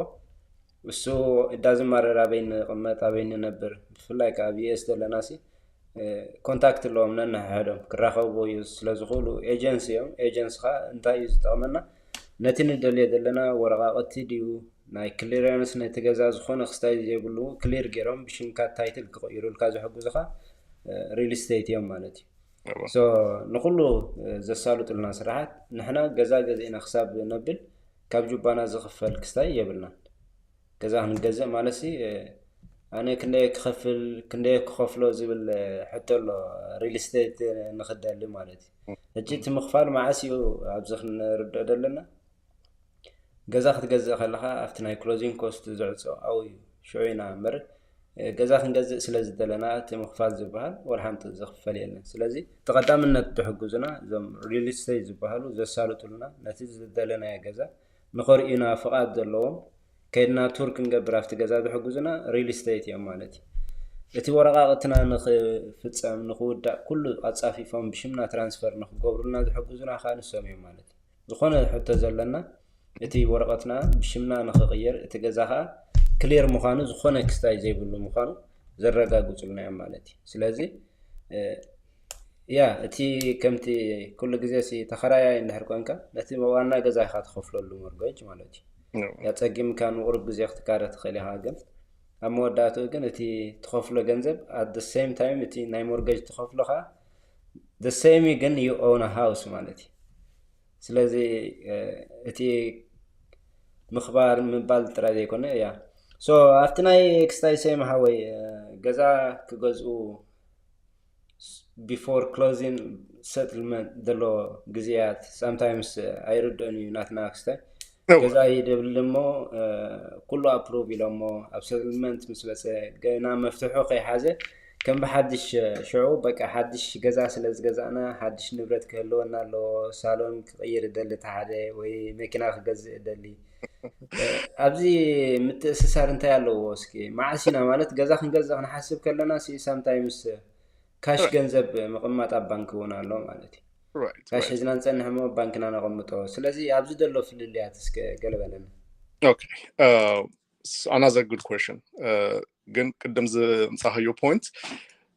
እሱ it doesn't matter ኣበይ ንቕመጥ ኣበይ ንነብር ብፍላይ ከዓ ኣብ US ዘለና ሲ contact ኣለዎም ነንሕሕዶም ክራኸቡ እዩ ስለዝኽእሉ agents እዮም። Agents ከዓ እንታይ እዩ ዝጠቕመና ነቲ ንደልዮ ዘለና ወረቃቕቲ ድዩ ናይ clearance ነቲ ገዛ ዝኾነ ክስታይ ዘይብሉ clear ገይሮም ብሽምካ title ክቕይሩልካ ዝሕግዙኻ real estate እዮም ማለት እዩ። So ንኩሉ ዘሳልጡልና ስራሓት ንሕና ገዛ ገዚእና ክሳብ ነብል ካብ ጁባና ዝኽፈል ክስታይ የብልናን። ገዛ ክንገዝእ ማለት ሲ ኣነ ክንደየ ክኸፍል ክንደየ ክኸፍሎ ዝብል ሕቶ ኣሎ real estate ንክደሊ ማለት እዩ። ሕጂ እቲ ምኽፋል መዓስ እዩ ኣብዚ ክንርድኦ ዘለና። ገዛ ክትገዝእ ከለኻ ኣብቲ ናይ closing cost ዝዕጾ ኣብኡ እዩ ሽዑ ኢና እምበር ገዛ ክንገዝእ ስለ ዝደለና እቲ ምኽፋል ዝበሃል ወላ ሓንቲ ዝኽፈል የለን። ስለዚ እቲ ቀዳምነት ዝሕግዙና እዞም real estate ዝበሃሉ ዘሳልጡልና ነቲ ዝደለናዮ ገዛ ንኸርእዩና ፍቓድ ዘለዎም ከይድና tour ክንገብር ኣብቲ ገዛ ዝሕግዙና real estate እዮም ማለት እዩ። እቲ ወረቃቕትና ንኽፍጸም ንኽውዳእ ኩሉ ኣጻፊፎም ብሽምና transfer ንኽገብሩልና ዝሕግዙና ከዓ ንሶም እዮም ማለት እዩ። ዝኾነ ሕቶ ዘለና እቲ ወረቐትና ብሽምና ንኽቕየር እቲ ገዛ ከዓ clear ምዃኑ ዝኾነ ክስታይ ዘይብሉ ምዃኑ ዘረጋግፁልና እዮም ማለት እዩ። ስለዚ ያ እቲ ከምቲ ኩሉ ግዜ ሲ ተኸራያይ እንድሕር ኮንካ ነቲ ዋና ገዛ ኢኻ ትኸፍለሉ mortgage ማለት እዩ። ያ ጸጊምካ ንቁሩብ ግዜ ክትካረ ትኽእል ኢኻ ግን ኣብ መወዳእትኡ ግን እቲ ትኸፍሎ ገንዘብ at the same time እቲ ናይ mortgage ትኸፍሎ ከዓ the same ግን you own a house ማለት እዩ። ስለዚ እቲ ምኽባር ምባል ጥራይ ዘይኮነ እያ so ኣብቲ ናይ ክስታይ ሰይም ሓወይ ገዛ ክገዝኡ before closing settlement ዘሎ ግዜያት sometimes ኣይርድኦን እዩ ናትና ክስታይ ገዛ ይደብል እሞ ኩሉ ኣፕሩቭ ኢሎሞ ኣብ ሰትልመንት ምስ መፀ ገና መፍትሑ ከይሓዘ ከም ብሓድሽ ሽዑ በቃ ሓድሽ ገዛ ስለ ዝገዛእና ሓድሽ ንብረት ክህልወና ኣለዎ። ሳሎን ክቕይር እደሊ፣ ተሓደ ወይ መኪና ክገዝእ እደሊ። ኣብዚ ምትእስሳር እንታይ ኣለዎ? እስኪ መዓስ ኢና ማለት ገዛ ክንገዝእ ክንሓስብ ከለና ሲ ሳምታይምስ ካሽ ገንዘብ ምቕማጥ ኣብ ባንክ እውን ኣሎ ማለት እዩ። ካሽ ሒዝና ንፀንሕ እሞ ባንክና ነቐምጦ። ስለዚ ኣብዚ ዘሎ ፍልልያት እስከ ገለበለና። Okay, another good question. ግን ቅድም ዝምፃኸዮ ፖይንት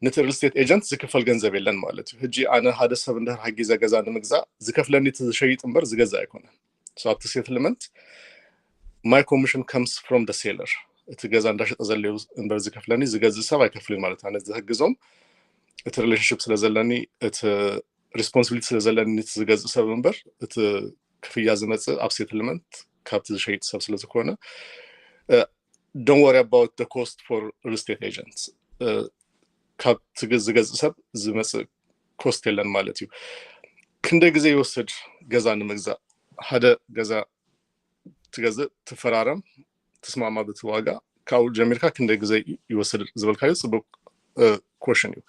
ነቲ ሪል ስቴት ኤጀንት ዝክፈል ገንዘብ የለን ማለት እዩ። ሕጂ ኣነ ሓደ ሰብ እንድሕር ሓጊዘ ገዛ ንምግዛእ ዝከፍለኒ እቲ ዝሸይጥ እምበር ዝገዛ ኣይኮነን። ኣብቲ ሴትልመንት my commission comes from the seller። እቲ ገዛ እንዳሸጠ ዘለዩ እምበር ዝከፍለኒ ዝገዝእ ሰብ ኣይከፍልን ማለት። ኣነ ዝህግዞም እቲ ሪሌሽንሽፕ ስለ ዘለኒ እቲ ሪስፖንሲቢሊቲ ስለ ዘለኒ እቲ ዝገዝእ ሰብ እምበር እቲ ክፍያ ዝመፅእ ኣብ ሴትልመንት ካብቲ ዝሸይጥ ሰብ ስለ ዝኾነ don't worry about the cost for real estate agents። ካብቲ ዝገዝእ ሰብ ዝመፅእ ኮስት የለን ማለት እዩ። ክንደይ ግዜ ይወስድ ገዛ ንምግዛእ? ሓደ ገዛ ትገዝእ፣ ትፈራረም፣ ትስማማ በቲ ዋጋ፣ ካብኡ ጀሚርካ ክንደይ ግዜ ይወስድ ዝበልካዮ ፅቡቅ ኮሽን እዩ።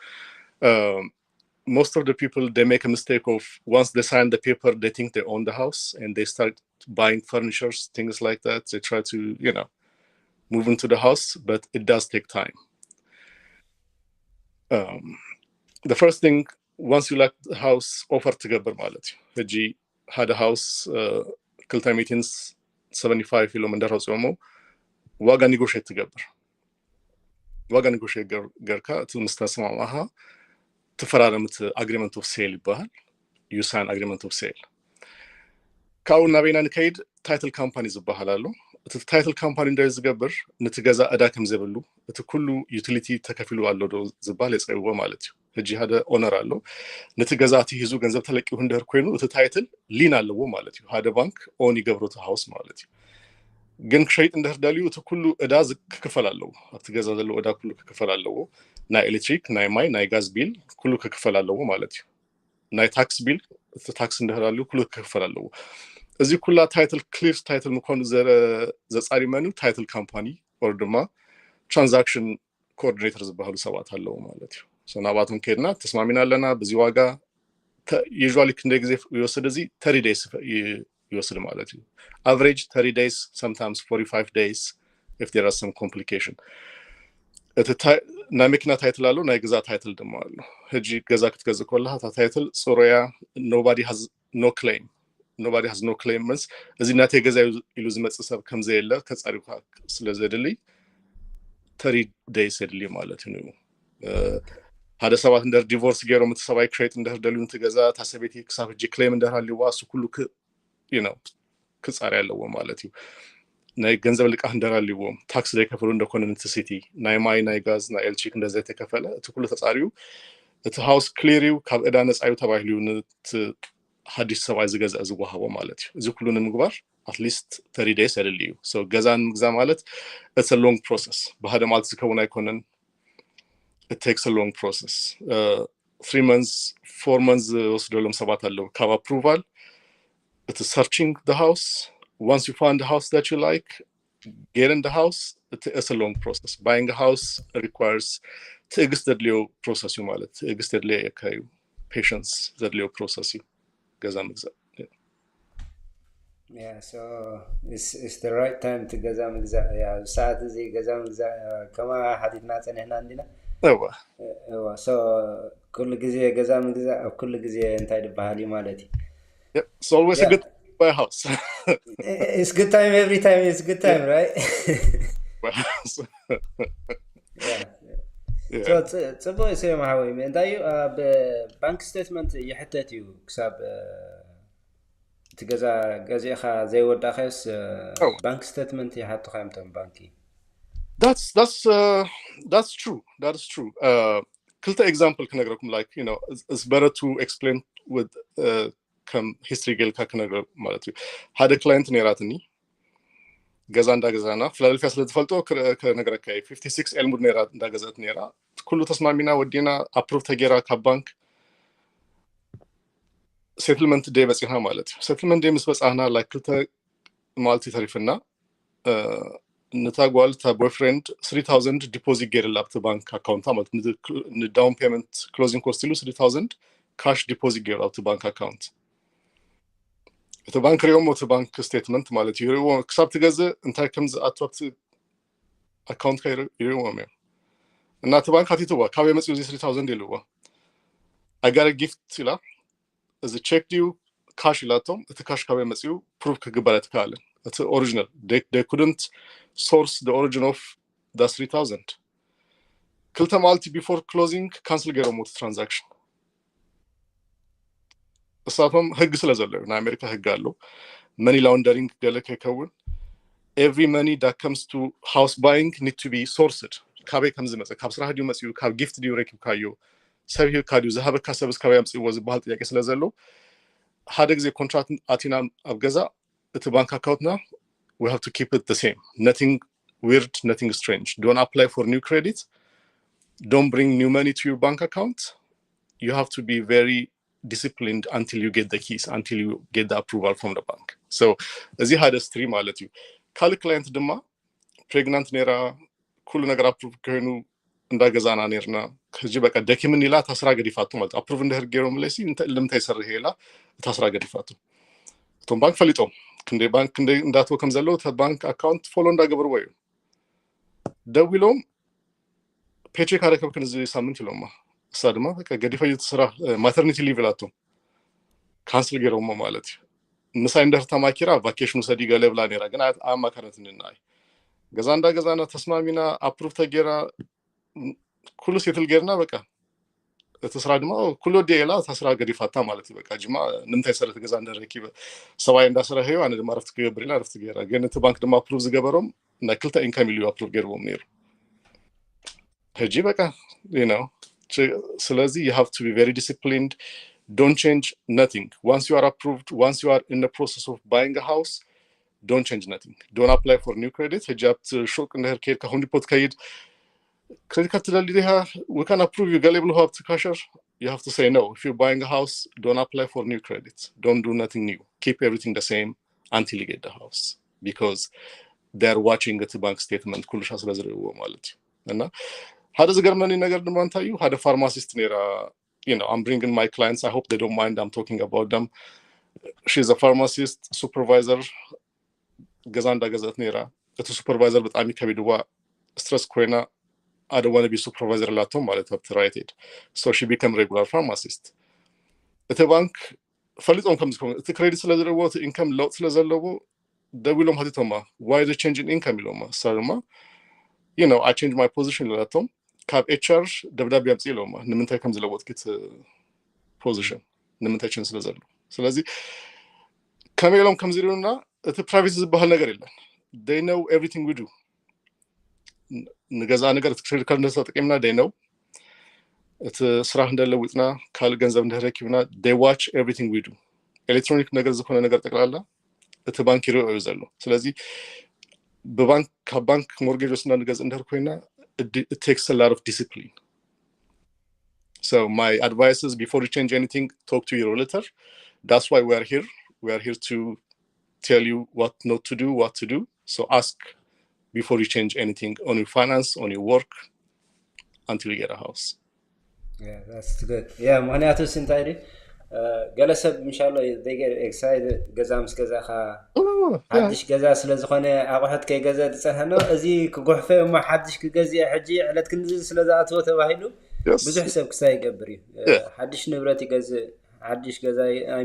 Most of the people, they make a mistake of once they sign the paper, they think they own the house and they start buying furnitures, things like that. They try to, you know, move into the house, but it does take time. Um, the first thing, once you like the house, offer ትገብር ማለት እዩ። ሕጂ ሓደ ሃውስ ክልተ ሚቲን ሰቨንቲ ፋይቭ ኢሎም እንዳረፅኦሞ ዋጋ ኒጎሽት ትገብር። ዋጋ ኒጎሽት ገርካ እቲ ምስ ተስማማኻ ትፈራረም። እቲ ኣግሪመንት ኦፍ ሴል ይበሃል። You sign agreement of sale። ካብኡ ናበይና ንከይድ? ታይትል ካምፓኒ ዝበሃል ኣሎ። እቲ ታይትል ካምፓኒ እንታይ ዝገብር? ነቲ ገዛ እዳ ከም ዘይብሉ፣ እቲ ኩሉ ዩቲሊቲ ተከፊሉ ኣሎ ዶ ዝበሃል የፅርይዎ ማለት እዩ። ሕጂ ሓደ ኦነር ኣሎ፣ ነቲ ገዛ እቲ ሂዙ ገንዘብ ተለቂሁ እንድሕር ኮይኑ እቲ ታይትል ሊን ኣለዎ ማለት እዩ። ሓደ ባንክ ኦን ይገብሮ እቲ ሃውስ ማለት እዩ። ግን ክሸይጥ እንድሕር ደልዩ እቲ ኩሉ እዳ ክክፈል ኣለዎ። ኣብቲ ገዛ ዘለዎ እዳ ኩሉ ክክፈል ኣለዎ። ናይ ኤሌክትሪክ፣ ናይ ማይ፣ ናይ ጋዝ ቢል ኩሉ ክክፈል ኣለዎ ማለት እዩ። ናይ ታክስ ቢል፣ እቲ ታክስ እንድሕር ኣልዩ ኩሉ ክክፈል ኣለዎ። እዚ ኩላ ታይትል፣ ክሊር ታይትል ምኳኑ ዘፃሪ መን እዩ? ታይትል ካምፓኒ ኦር ድማ ትራንዛክሽን ኮኦርዲኔተር ዝበሃሉ ሰባት ኣለዉ ማለት እዩ። ናብኣቶም ከይድና ተስማሚና ኣለና፣ በዚ ዋጋ ዩዥዋሊ ክንደይ ግዜ ይወስድ? እዚ ተርቲ ደይስ ይወስድ ማለት እዩ። ኣቨሬጅ ተርቲ ደይስ፣ sometimes forty five days if there are some complication። እቲ ናይ መኪና ታይትል ኣሎ፣ ናይ ገዛ ታይትል ድማ ኣሎ። ሕጂ ገዛ ክትገዝእ ከለካ እታ ታይትል ፅሩያ፣ nobody has no claim፣ nobody has no claim ምስ እዚ ናተይ ገዛ ኢሉ ዝመፅእ ሰብ ከምዘየለ ተፃሪካ ስለ ዘድሊ ተርቲ ደይስ የድሊ ማለት እዩ። ሓደ ሰባት እንድሕር ዲቮርስ ገይሮም እቲ ሰብኣይ ክሸይጥ እንድሕር ደልዩ ነቲ ገዛ፣ እታ ሰበይቲ ክሳብ ሕጂ ክሌም እንድሕር ሃልይዋ እሱ ኩሉ ክፃሪ ኣለዎ ማለት እዩ። ናይ ገንዘብ ልቃሕ እንድሕር ሃልይዎም፣ ታክስ ዘይከፈሉ እንደኮነ ነቲ ሲቲ፣ ናይ ማይ፣ ናይ ጋዝ፣ ናይ ኤሌክትሪክ እንድሕር ዘይተከፈለ እቲ ኩሉ ተፃርዩ እቲ ሃውስ ክሊር እዩ፣ ካብ እዳ ነፃ እዩ ተባሂሉ እዩ ነቲ ሓድሽ ሰብኣይ ዝገዝአ ዝወሃቦ ማለት እዩ። እዚ ኩሉ ንምግባር ኣትሊስት ተርቲ ደይስ የድሊ እዩ። ገዛ ንምግዛእ ማለት it's a long process። ብሓደ መዓልቲ ዝከውን ኣይኮነን። It takes a long process። Three months, four months ዝወስደሎም ሰባት ኣለዉ። ካብ ኣፕሩቫል እቲ searching the house, once you find the house that you like, getting the house, it's a long process. Buying a house requires ትዕግስት ዘድልዮ ፕሮሰስ እዩ ማለት ትዕግስት ዘድልዮ እዩ። ፔሽንስ ዘድልዮ ፕሮሰስ እዩ ገዛ ምግዛእ። Yeah, so it's, it's the right time to ገዛ ምግዛእ። Yeah, ኣብዚ ሰዓት እዚ ገዛ ምግዛእ ከማ ሓቲትና ጸኒሕና እንዲና። እዋ እዋ so ኩሉ ግዜ ገዛ ምግዛእ ኣብ ኩሉ ግዜ እንታይ ዝበሃል እዩ ማለት እዩ። It's always a good buy a house. It's good time every time, it's good time, right? ጽቡቅ እዩ ሰለማ ሓወይ። እንታይ እዩ ኣብ ባንክ ስቴትመንት ይሕተት እዩ ክሳብ እቲ ገዛ ገዚእኻ ዘይወዳእካዮስ ባንክ ስቴትመንት ይሓቱኻ እዮም ቶም ባንኪ። That's that's uh, that's true. That is true. Uh, ክልተ ኤግዛምፕል ክነግረኩም። Like, you know, it's better to explain with uh, ከም ሂስትሪ ጌልካ ክነግረ ማለት እዩ። ሓደ ክላይንት ነይራትኒ ገዛ እንዳገዛና ፊላደልፊያ ስለ ዝፈልጦ ክነግረካ እዩ። ፊፍቲ ሲክስ ኤልምውድ ነይራ እንዳገዛት ነይራ። ኩሉ ተስማሚና ወዲና ኣፕሩቭ ተጌራ ካብ ባንክ ሴትልመንት ደይ በፂና ማለት እዩ። ሴትልመንት ደይ ምስ በፃና ላይክ ክልተ ማለት ተሪፍና። ነታ ጓል እታ boyfriend three thousand deposit ገይርላ ኣብቲ ባንክ ኣካውንታ ማለት ን down payment closing cost ኢሉ three thousand cash deposit ገይሩ ኣብቲ ባንክ ኣካውንት። እቲ ባንክ ሪኦሞ እቲ ባንክ statement ማለት እዩ ሪእዎ ክሳብ ትገዝእ እንታይ ከም ዝኣቱ ኣብቲ ኣካውንትካ ይሪእዎም እዮም። እና እቲ ባንክ ኣቲትዋ ካበይ መፅኡ እዚ three thousand ኢልዎ። I got a gift ኢላ። እዚ ቼክ ድዩ ካሽ ኢላቶም። እቲ ካሽ ካበይ መፅኡ ፕሩቭ ክግበር ኣይትከኣልን። እቲ ኦሪጂናል they couldn't source the origin of the three thousand። ክልተ መዓልቲ before closing ካንስል ገይሮም እቲ ትራንዛክሽን። እሳቶም ህግ ስለ ዘሎ እዩ። ናይ ኣሜሪካ ህግ ኣሎ። Money laundering ገለ ከይከውን every money that comes to house buying need to be sourced። ካበይ ከም ዝመፀ፣ ካብ ስራሕ ድዩ መፅኡ፣ ካብ ጊፍት ድዩ ረኪብካዮ፣ ሰብ ሂብካ ድዩ ዝሃበካ፣ ሰብስ ካበይ ኣምፅእዎ ዝበሃል ጥያቄ ስለ ዘሎ ሓደ ግዜ ኮንትራክት ኣቲና ኣብ ገዛ እቲ ባንክ ኣካውንትና we have to keep it the same, nothing weird, nothing strange. Don't apply for new credit, don't bring new money to your bank account. You have to be very disciplined until you get the keys, until you get the approval from the bank. So እዚ ሓደ ስትሪ ማለት እዩ። ካልእ ክላይንት ድማ ፕሬግናንት ነይራ፣ ኩሉ ነገር ኣፕሩቭ ኮይኑ እንዳገዛና ነርና። ሕጂ በቃ ደኪምኒ ኢላ እታ ስራ ገዲፋቶ ማለት ኣፕሩቭ እንድሕር ገይሮምለይሲ እንታይ ልምንታይ ይሰርሕ ኢላ እታ ስራ ገዲፋቶ። እቶም ባንክ ፈሊጦም ክንደይ ባንክ ክንደይ እንዳትወ ከም ዘለዉ እታ ባንክ ኣካውንት ፎሎ እንዳገበርዎ እዩ። ደዊሎም ፔቼክ ኣረከብክን እዚ ሳምንት ኢሎማ። እሳ ድማ በቃ ገዲፈ ስራ ማተርኒቲ ሊቭ ኢላቶም ካንስል ገይሮሞ ማለት እዩ። ምሳይ እንድሕር ተማኪራ ቫኬሽን ውሰዲ ገለ ብላ ነይራ፣ ግን ኣማከረትኒ ንዓይ። ገዛ እንዳ ገዛና ተስማሚና ኣፕሩቭ ተጌራ ኩሉ ሴትል ጌርና በቃ እቲ ስራ ድማ ኩሉ ወዲ ኢላ እታ ስራ ገዲፋታ ማለት እዩ። በቃ ጅማ ንምንታይ ሰረት ገዛ እንደረኪበ ሰብኣይ እንዳስረሐዩ ኣነ ድማ ረፍቲ ክገብር ኢላ ረፍቲ ገይራ። ግን እቲ ባንክ ድማ ኣፕሩቭ ዝገበሮም ናይ ክልተ ኢንካም ኢሉ ኣፕሩቭ ገይርዎም ነይሩ። ሕጂ በቃ you know ስለዚ you have to be very disciplined. Don't change nothing. Once you are approved, once you are in the process of buying a house, don't change nothing. Don't apply for new credit. ሕጂ ኣብቲ ሹቅ እንድሕር ከይድካ ሆም ዲፖት ከይድ ክሬዲት ካርድ ትደሊ ዲኻ we can approve you ገለ ይብልዎ ኣብቲ ካሸር you have to say no. If you're buying a house, don't apply for new credit. Don't do nothing new. Keep everything the same until you get the house because they're watching እቲ ባንክ ስቴትመንት ኩሉ ሻ ስለ ዝርእዎ ማለት እዩ። እና ሓደ ዝገርመኒ ነገር ድማ እንታይ እዩ ሓደ ፋርማሲስት ነይራ you know I'm bringing my clients, I hope they don't mind I'm talking about them. She's a pharmacist supervisor. ገዛ እንዳገዛት ነይራ። እቲ ሱፐርቫይዘር ብጣዕሚ ከቢድዋ ስትረስ ኮይና I don't want to be supervisor ኢላቶም ማለት ኣብቲ Rite Aid. So she became regular pharmacist. እቲ ባንክ ፈሊጦም ከም ዝኾኑ እቲ ክሬዲት ስለ ዘለዎ እቲ ኢንካም ለውጥ ስለ ዘለዎ ደዊሎም ሃቲቶማ why the change in income ኢሎማ። እሳ ድማ you know I change my position ኢላቶም ካብ ኤች ኣር ደብዳቤ ኣምፅእ ኢሎማ ንምንታይ ከም ዝለወጥኪ እቲ ፖዚሽን ንምንታይ ቼንጅ ስለ ዘሎ። ስለዚ ከመይ ኢሎም ከም ዝሪኡና እቲ ፕራይቬሲ ዝበሃል ነገር የለን። They know everything we do. ንገዛ ነገር እቲ ክሬዲት ካርድ እንደ ተጠቂምና they know እቲ ስራሕ እንደለውጥና ካልእ ገንዘብ እንደረኪብና they watch everything we do. ኤሌክትሮኒክ ነገር ዝኾነ ነገር ጠቅላላ እቲ ባንክ ይሪኦ እዩ ዘሎ። ስለዚ ብባንክ ካብ ባንክ ሞርጌጅ ወስና ንገዝ እንደር ኮይና it takes a lot of discipline. So my advice is before you change anything, talk to your realtor. That's why we are here. We are here to tell you what not to do, what to do. So ask before you change anything on your finance, on your work, until you get a house. Yeah, that's good. Yeah, ምክንያቱ ሲ እንታይ ድዩ ገለ ሰብ ምሻሎ they get excited ገዛ ምስ ገዛኻ ሓድሽ ገዛ ስለ ዝኾነ ኣቑሑት ከይገዘ ዝፀንሐ ነው እዚ ክጉሕፈ እሞ ሓድሽ ክገዝእ ሕጂ ዕለት ክንዚ ስለ ዝኣትዎ ተባሂሉ ብዙሕ ሰብ ክሳይ ይገብር እዩ። ሓድሽ ንብረት ይገዝእ፣ ሓድሽ ገዛ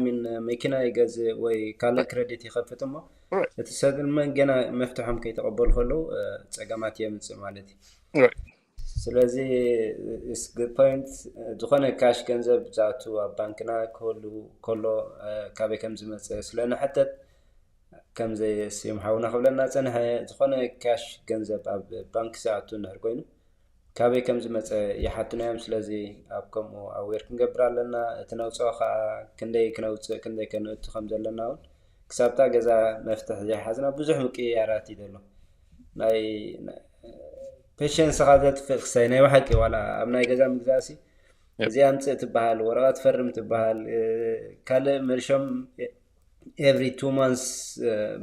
ሚን መኪና ይገዝእ ወይ ካልእ ክረዲት ይኸፍት እሞ እቲ ሰብ መን ገና መፍትሖም ከይተቐበሉ ከለዉ ፀገማት የምፅእ ማለት እዩ። ስለዚ point ዝኾነ ካሽ ገንዘብ ዝኣቱ ኣብ ባንክና ክህሉ ከሎ ካበይ ከም ዝመፀ ስለ ንሕተት ከም ዘየስዮም ሓውና ክብለና ፀንሐ። ዝኾነ ካሽ ገንዘብ ኣብ ባንክ ዝኣቱ እንድሕር ኮይኑ ካበይ ከም ዝመፀ ይሓቱና እዮም። ስለዚ ኣብ ከምኡ ኣዌር ክንገብር ኣለና። እቲ ነውፅኦ ከዓ ክንደይ ክነውፅእ ክንደይ ከነእቱ ከም ዘለና እውን ክሳብታ ገዛ መፍትሕ ዘይሓዝና ብዙሕ ምቅያራት እዩ ዘሎ። ናይ ፔሸንስኻ ዘጥፍእ ክሳይ ናይ ብሓቂ ዋላ ኣብ ናይ ገዛ ምግዛእሲ እዚ ኣምፅእ ትበሃል፣ ወረቐት ፈርም ትበሃል፣ ካልእ መርሾም every two months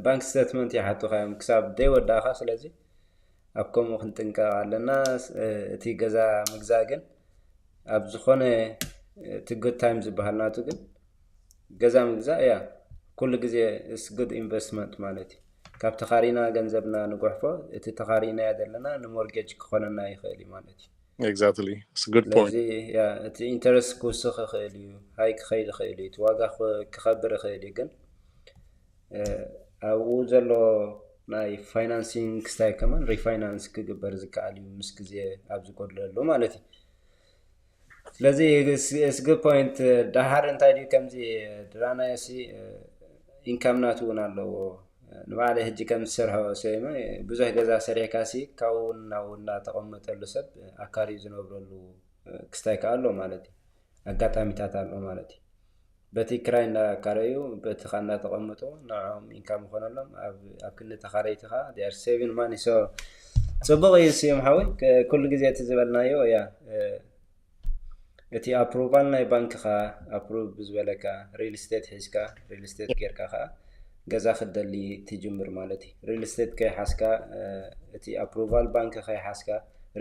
bank statement ይሓቱኻ እዮም ክሳብ ደይወዳእኻ። ስለዚ ኣብ ከምኡ ክንጥንቀቕ ኣለና። እቲ ገዛ ምግዛእ ግን ኣብ ዝኾነ እቲ good time ዝበሃል ናቱ ግን ገዛ ምግዛእ እያ ኩሉ ግዜ is good investment ማለት እዩ። ካብ ተኻሪና ገንዘብና ንጉሕፎ፣ እቲ ተኻሪናዮ ዘለና ንሞርጌጅ ክኾነና ይኽእል እዩ ማለት እዩ። Exactly. It's a good point. ስለዚ ያ እቲ ኢንተረስት ክውስኽ ይኽእል እዩ፣ ሃይ ክኸይድ ይኽእል እዩ፣ እቲ ዋጋ ክ- ክኸብር ይኽእል እዩ። ግን እ፣ ኣብኡ ዘሎ ናይ ፋይናንሲንግ ክስታይ ከማን ሪፋይናንስ ክግበር ዝከኣል እዩ ምስ ግዜ ኣብ ዝጎድለሉ ማለት እዩ። ስለዚ it's good point። ደሓር እንታይ ድዩ ከምዚ ድራናዮ ሲ ኢንካም ናቱ እውን ኣለዎ። ንባዕለይ ሕጂ ከም ዝሰርሖ ሰይመ ብዙሕ ገዛ ሰሪሕካ ሲ ካብኡ እውን ናብኡ እናተቐመጠሉ ሰብ ኣካርዩ ዝነብረሉ ክስታይ ከኣ ኣሎ ማለት እዩ። ኣጋጣሚታት ኣሎ ማለት እዩ። በቲ ክራይ እንዳካረዩ በቲ ከ እንዳተቐመጡ ንዕኦም ኢንካም ይኾነሎም። ኣብ ኣብ ክንዲ ተኻረይቲ ከኣ they are saving money። So ጽቡቕ እዩ ስዩም ሓወይ። ከ- ኩሉ ግዜ እቲ ዝበልናዮ እያ እ፣ እቲ ኣፕሩቫል ናይ ባንክኻ ኣፕሩቭ ብዝበለካ ሪል ስቴት ሒዝካ ሪል ስቴት ጌርካ ከኣ ገዛ ክደሊ ትጅምር ማለት እዩ። ሪል ስቴት ከይሓዝካ እ፣ እቲ ኣፕሩቫል ባንክ ከይሓዝካ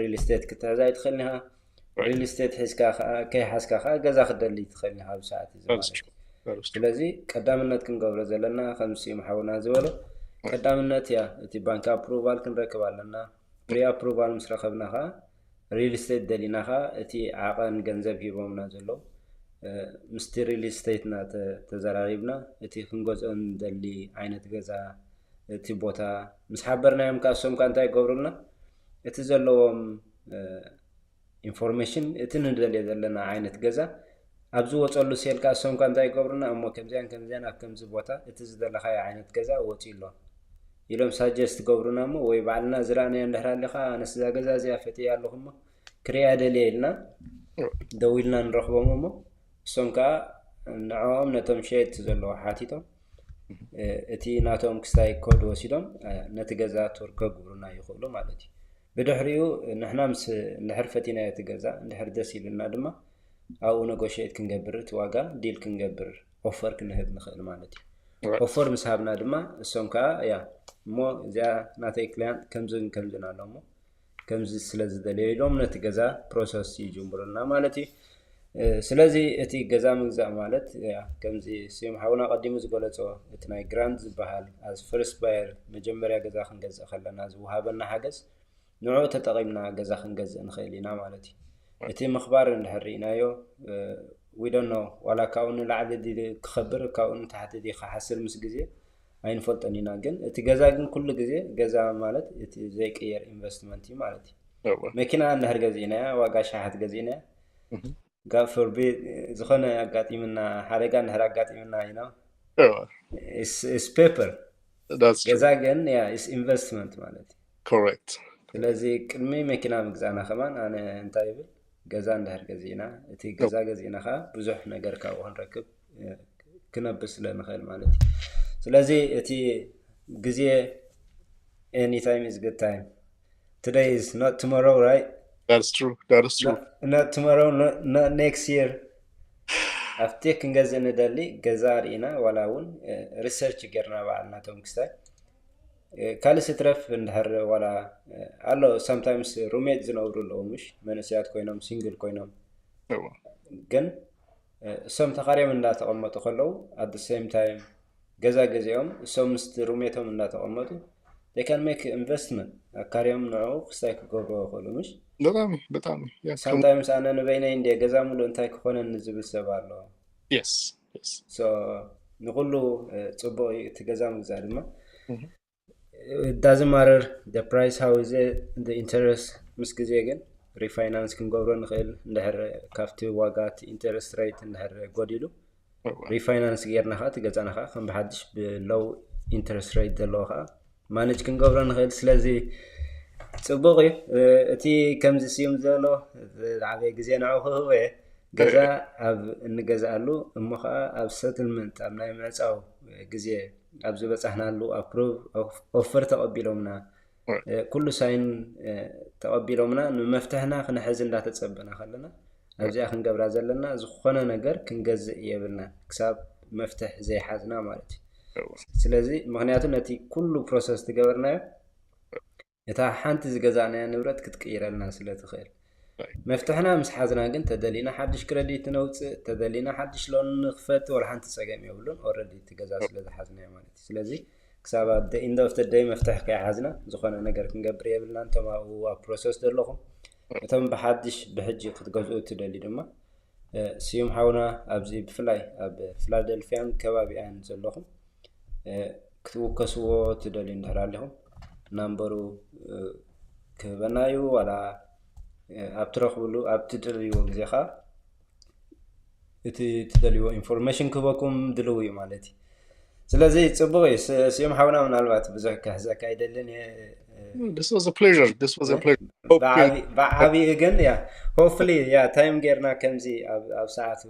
ሪል ስቴት ክትሕዝ ኣይትኽእልን ኢኻ። ሪል ስቴት ሒዝካ ከኣ ከይሓዝካ ከኣ ገዛ ክደሊ ትኽእል ኢኻ ኣብዚ ሰዓት እዚ ማለት እዩ። ስለዚ ቀዳምነት ክንገብሮ ዘለና ከም ስዩም ሓውና ዝበሎ ቀዳምነት እያ እቲ ባንክ ኣፕሩቫል ክንረክብ ኣለና። ፕሪ ኣፕሩቫል ምስ ረኸብና ከኣ ሪል ስቴት ደሊና ከኣ እቲ ዓቐን ገንዘብ ሂቦምና ዘለዉ እ፣ ምስቲ ሪል ስቴትና ተ- ተዘራሪብና እቲ ክንገዝኦ ንደሊ ዓይነት ገዛ እቲ ቦታ ምስ ሓበርናዮም ከኣ እሶም ከኣ እንታይ ይገብሩልና እቲ ዘለዎም እ፣ ኢንፎርሜሽን እቲ ንደልዮ ዘለና ዓይነት ገዛ ኣብ ዝወፀሉ ሴል ከኣ እሶም ከኣ እንታይ ይገብሩና እሞ ከምዚያን ከምዚያን ኣብ ከምዚ ቦታ እቲ ዝደለኻዮ ዓይነት ገዛ ወፂኡ ኣሎ ኢሎም ሳጀስት ይገብሩና እሞ ወይ ባዕልና ዝረኣናዮ እንድሕር ኣሊኻ ኣነስ እዛ ገዛ እዚኣ ፈትያ ኣለኹ እሞ ክሪኣ ደልየ ኢልና ደዊልና ንረኽቦም እሞ እሶም ከኣ ንዕኦም ነቶም ሸየጥቲ ዘለዉ ሓቲቶም እ፣ እቲ ናቶም ክስታይ ኮድ ወሲዶም እ፣ ነቲ ገዛ ቱር ከግብሩና ይኽእሉ ማለት እዩ። ብድሕሪኡ ንሕና ምስ እንድሕር ፈቲናዮ እቲ ገዛ እንድሕር ደስ ኢሉና ድማ ኣብኡ ነጎሽት ክንገብር እቲ ዋጋ ዲል ክንገብር ኦፈር ክንህብ ንኽእል ማለት እዩ። ኦፈር ምስ ሃብና ድማ እሶም ከዓ ያ እሞ እዚኣ ናተይ ክላያንት ከምዝን ከምዝን ኣሎ እሞ ከምዚ ስለ ዝደለየ ኢሎም ነቲ ገዛ ፕሮሰስ ይጅምሩልና ማለት እዩ። እ፣ ስለዚ እቲ ገዛ ምግዛእ ማለት ያ ከምዚ ስዩም ሓውና ቀዲሙ ዝገለጾ እቲ ናይ ግራንት ዝበሃል as first buyer መጀመርያ ገዛ ክንገዝእ ከለና ዝወሃበና ሓገዝ ንዕኡ ተጠቒምና ገዛ ክንገዝእ ንኽእል ኢና ማለት እዩ። እቲ ምኽባር እንድሕር ርኢናዮ we don't know ዋላ ካብኡ ንላዕሊ ድዩ ክኸብር ካብኡ ንታሕቲ ድዩ ክሓስር ምስ ግዜ ኣይንፈልጦን ኢና። ግን እቲ ገዛ ግን ኩሉ ግዜ ገዛ ማለት እቲ ዘይቅየር ኢንቨስትመንት እዩ ማለት እዩ። መኪና እንድሕር ገዚእናያ ዋጋ ሸሓት ገዚእናያ God forbid ዝኾነ ኣጋጢምና ሓደጋ እንድሕር ኣጋጢምና you know it's paper ገዛ ግን ያ ኢንቨስትመንት ማለት እዩ። Correct. ስለዚ ቅድሚ መኪና ምግዛእና ከማን ኣነ እንታይ ይብል ገዛ እንድሕር ገዚእና እቲ ገዛ ገዚእና ከዓ ብዙሕ ነገር ካብኡ ክንረክብ ክነብር ስለ ንኽእል ማለት እዩ። ስለዚ እቲ ግዜ any time is good time. Today is not tomorrow, right? That's true. That is true. Not, not tomorrow, not, not next year. ኣብቲ ክንገዝእ ንደሊ ገዛ ርኢና ዋላ እውን ሪሰርች ጌርና ባዕልና ቶም ክስታይ ካልእ ስትረፍ እንድሕር ዋላ ኣሎ sometimes ሩሜት ዝነብሩ ኣለዉ ምሽ መንእሰያት ኮይኖም ሲንግል ኮይኖም ግን እሶም ተኻርዮም እንዳተቐመጡ ከለዉ at the same time ገዛ ገዚኦም እሶም ምስቲ ሩሜቶም እንዳተቐመጡ they can make investment ኣካርዮም ንዕኡ ክስታይ ክገብርዎ ይኽእሉ ምሽ በጣም በጣም sometimes ኣነ ንበይነይ እንደ ገዛ ሙሉእ እንታይ ክኾነኒ ዝብል ሰብ ኣሎ yes yes so ንኩሉ ፅቡቅ እዩ እቲ ገዛ ምግዛእ ድማ it doesn't matter the price how is it the interest ምስ ግዜ ግን ሪፋይናንስ ክንገብሮ ንኽእል እንድሕር ካብቲ ዋጋ እቲ ኢንተረስት ሬት እንድሕር ጎዲሉ ሪፋይናንስ ጌርና ከዓ እቲ ገዛና ከዓ ከም ብሓድሽ ብሎው ኢንተረስት ሬት ዘለዎ ከዓ ማነጅ ክንገብሮ ንኽእል ስለዚ ፅቡቅ እዩ እቲ ከምዚ ስዩም ዘሎ ዝዓበየ ግዜ ንዑ ክህቦ እየ ገዛ ኣብ እንገዝኣሉ እሞ ከዓ ኣብ ሰትልመንት ኣብ ናይ ምዕፃው ግዜ ኣብ ዝበፃሕናሉ ኣፕሩቭ ኦፈር ተቐቢሎምና ኩሉ ሳይን ተቐቢሎምና ንመፍትሕና ክነሕዝ እንዳተፀበና ከለና ኣብዚኣ ክንገብራ ዘለና ዝኾነ ነገር ክንገዝእ የብልና ክሳብ መፍትሕ ዘይሓዝና ማለት እዩ ስለዚ ምክንያቱ ነቲ ኩሉ ፕሮሰስ ትገበርናዮ እታ ሓንቲ ዝገዛእናያ ንብረት ክትቅይረልና ስለ ትኽእል። መፍትሕና ምስ ሓዝና ግን ተደሊና ሓድሽ ክረዲት ነውፅእ፣ ተደሊና ሓድሽ ሎን ንክፈት፣ ወላ ሓንቲ ፀገም የብሉን። ኦረዲ እቲ ገዛ ስለ ዝሓዝናዮ ማለት እዩ። ስለዚ ክሳብ ኣብ the end of the day መፍትሒ ከይሓዝና ዝኾነ ነገር ክንገብር የብልና። እንቶም ኣብኡ ኣብ ፕሮሰስ ዘለኹም፣ እቶም ብሓድሽ ብሕጂ ክትገዝኡ ትደልዩ ድማ ስዩም ሓውና ኣብዚ ብፍላይ ኣብ ፊላደልፊያን ከባቢኣን ዘለኹም ክትውከስዎ ትደልዩ እንድሕር ኣለኹም፣ ናምበሩ ክህበና እዩ። ዋላ ኣብ ትረኽብሉ ኣብ ትደልይዎ ግዜ ከዓ እቲ ትደልይዎ ኢንፎርሜሽን ክህበኩም ድልው እዩ ማለት እዩ። ስለዚ ፅቡቅ እዩ። ስዩም ሓውና ምናልባት ብዙሕ ክሕዘካ ኣይደልን እየ። This was a pleasure. This was a pleasure. ብዓቢኡ ግን ያ ሆፕሊ ያ ታይም ጌርና ከምዚ ኣብ ሰዓቱ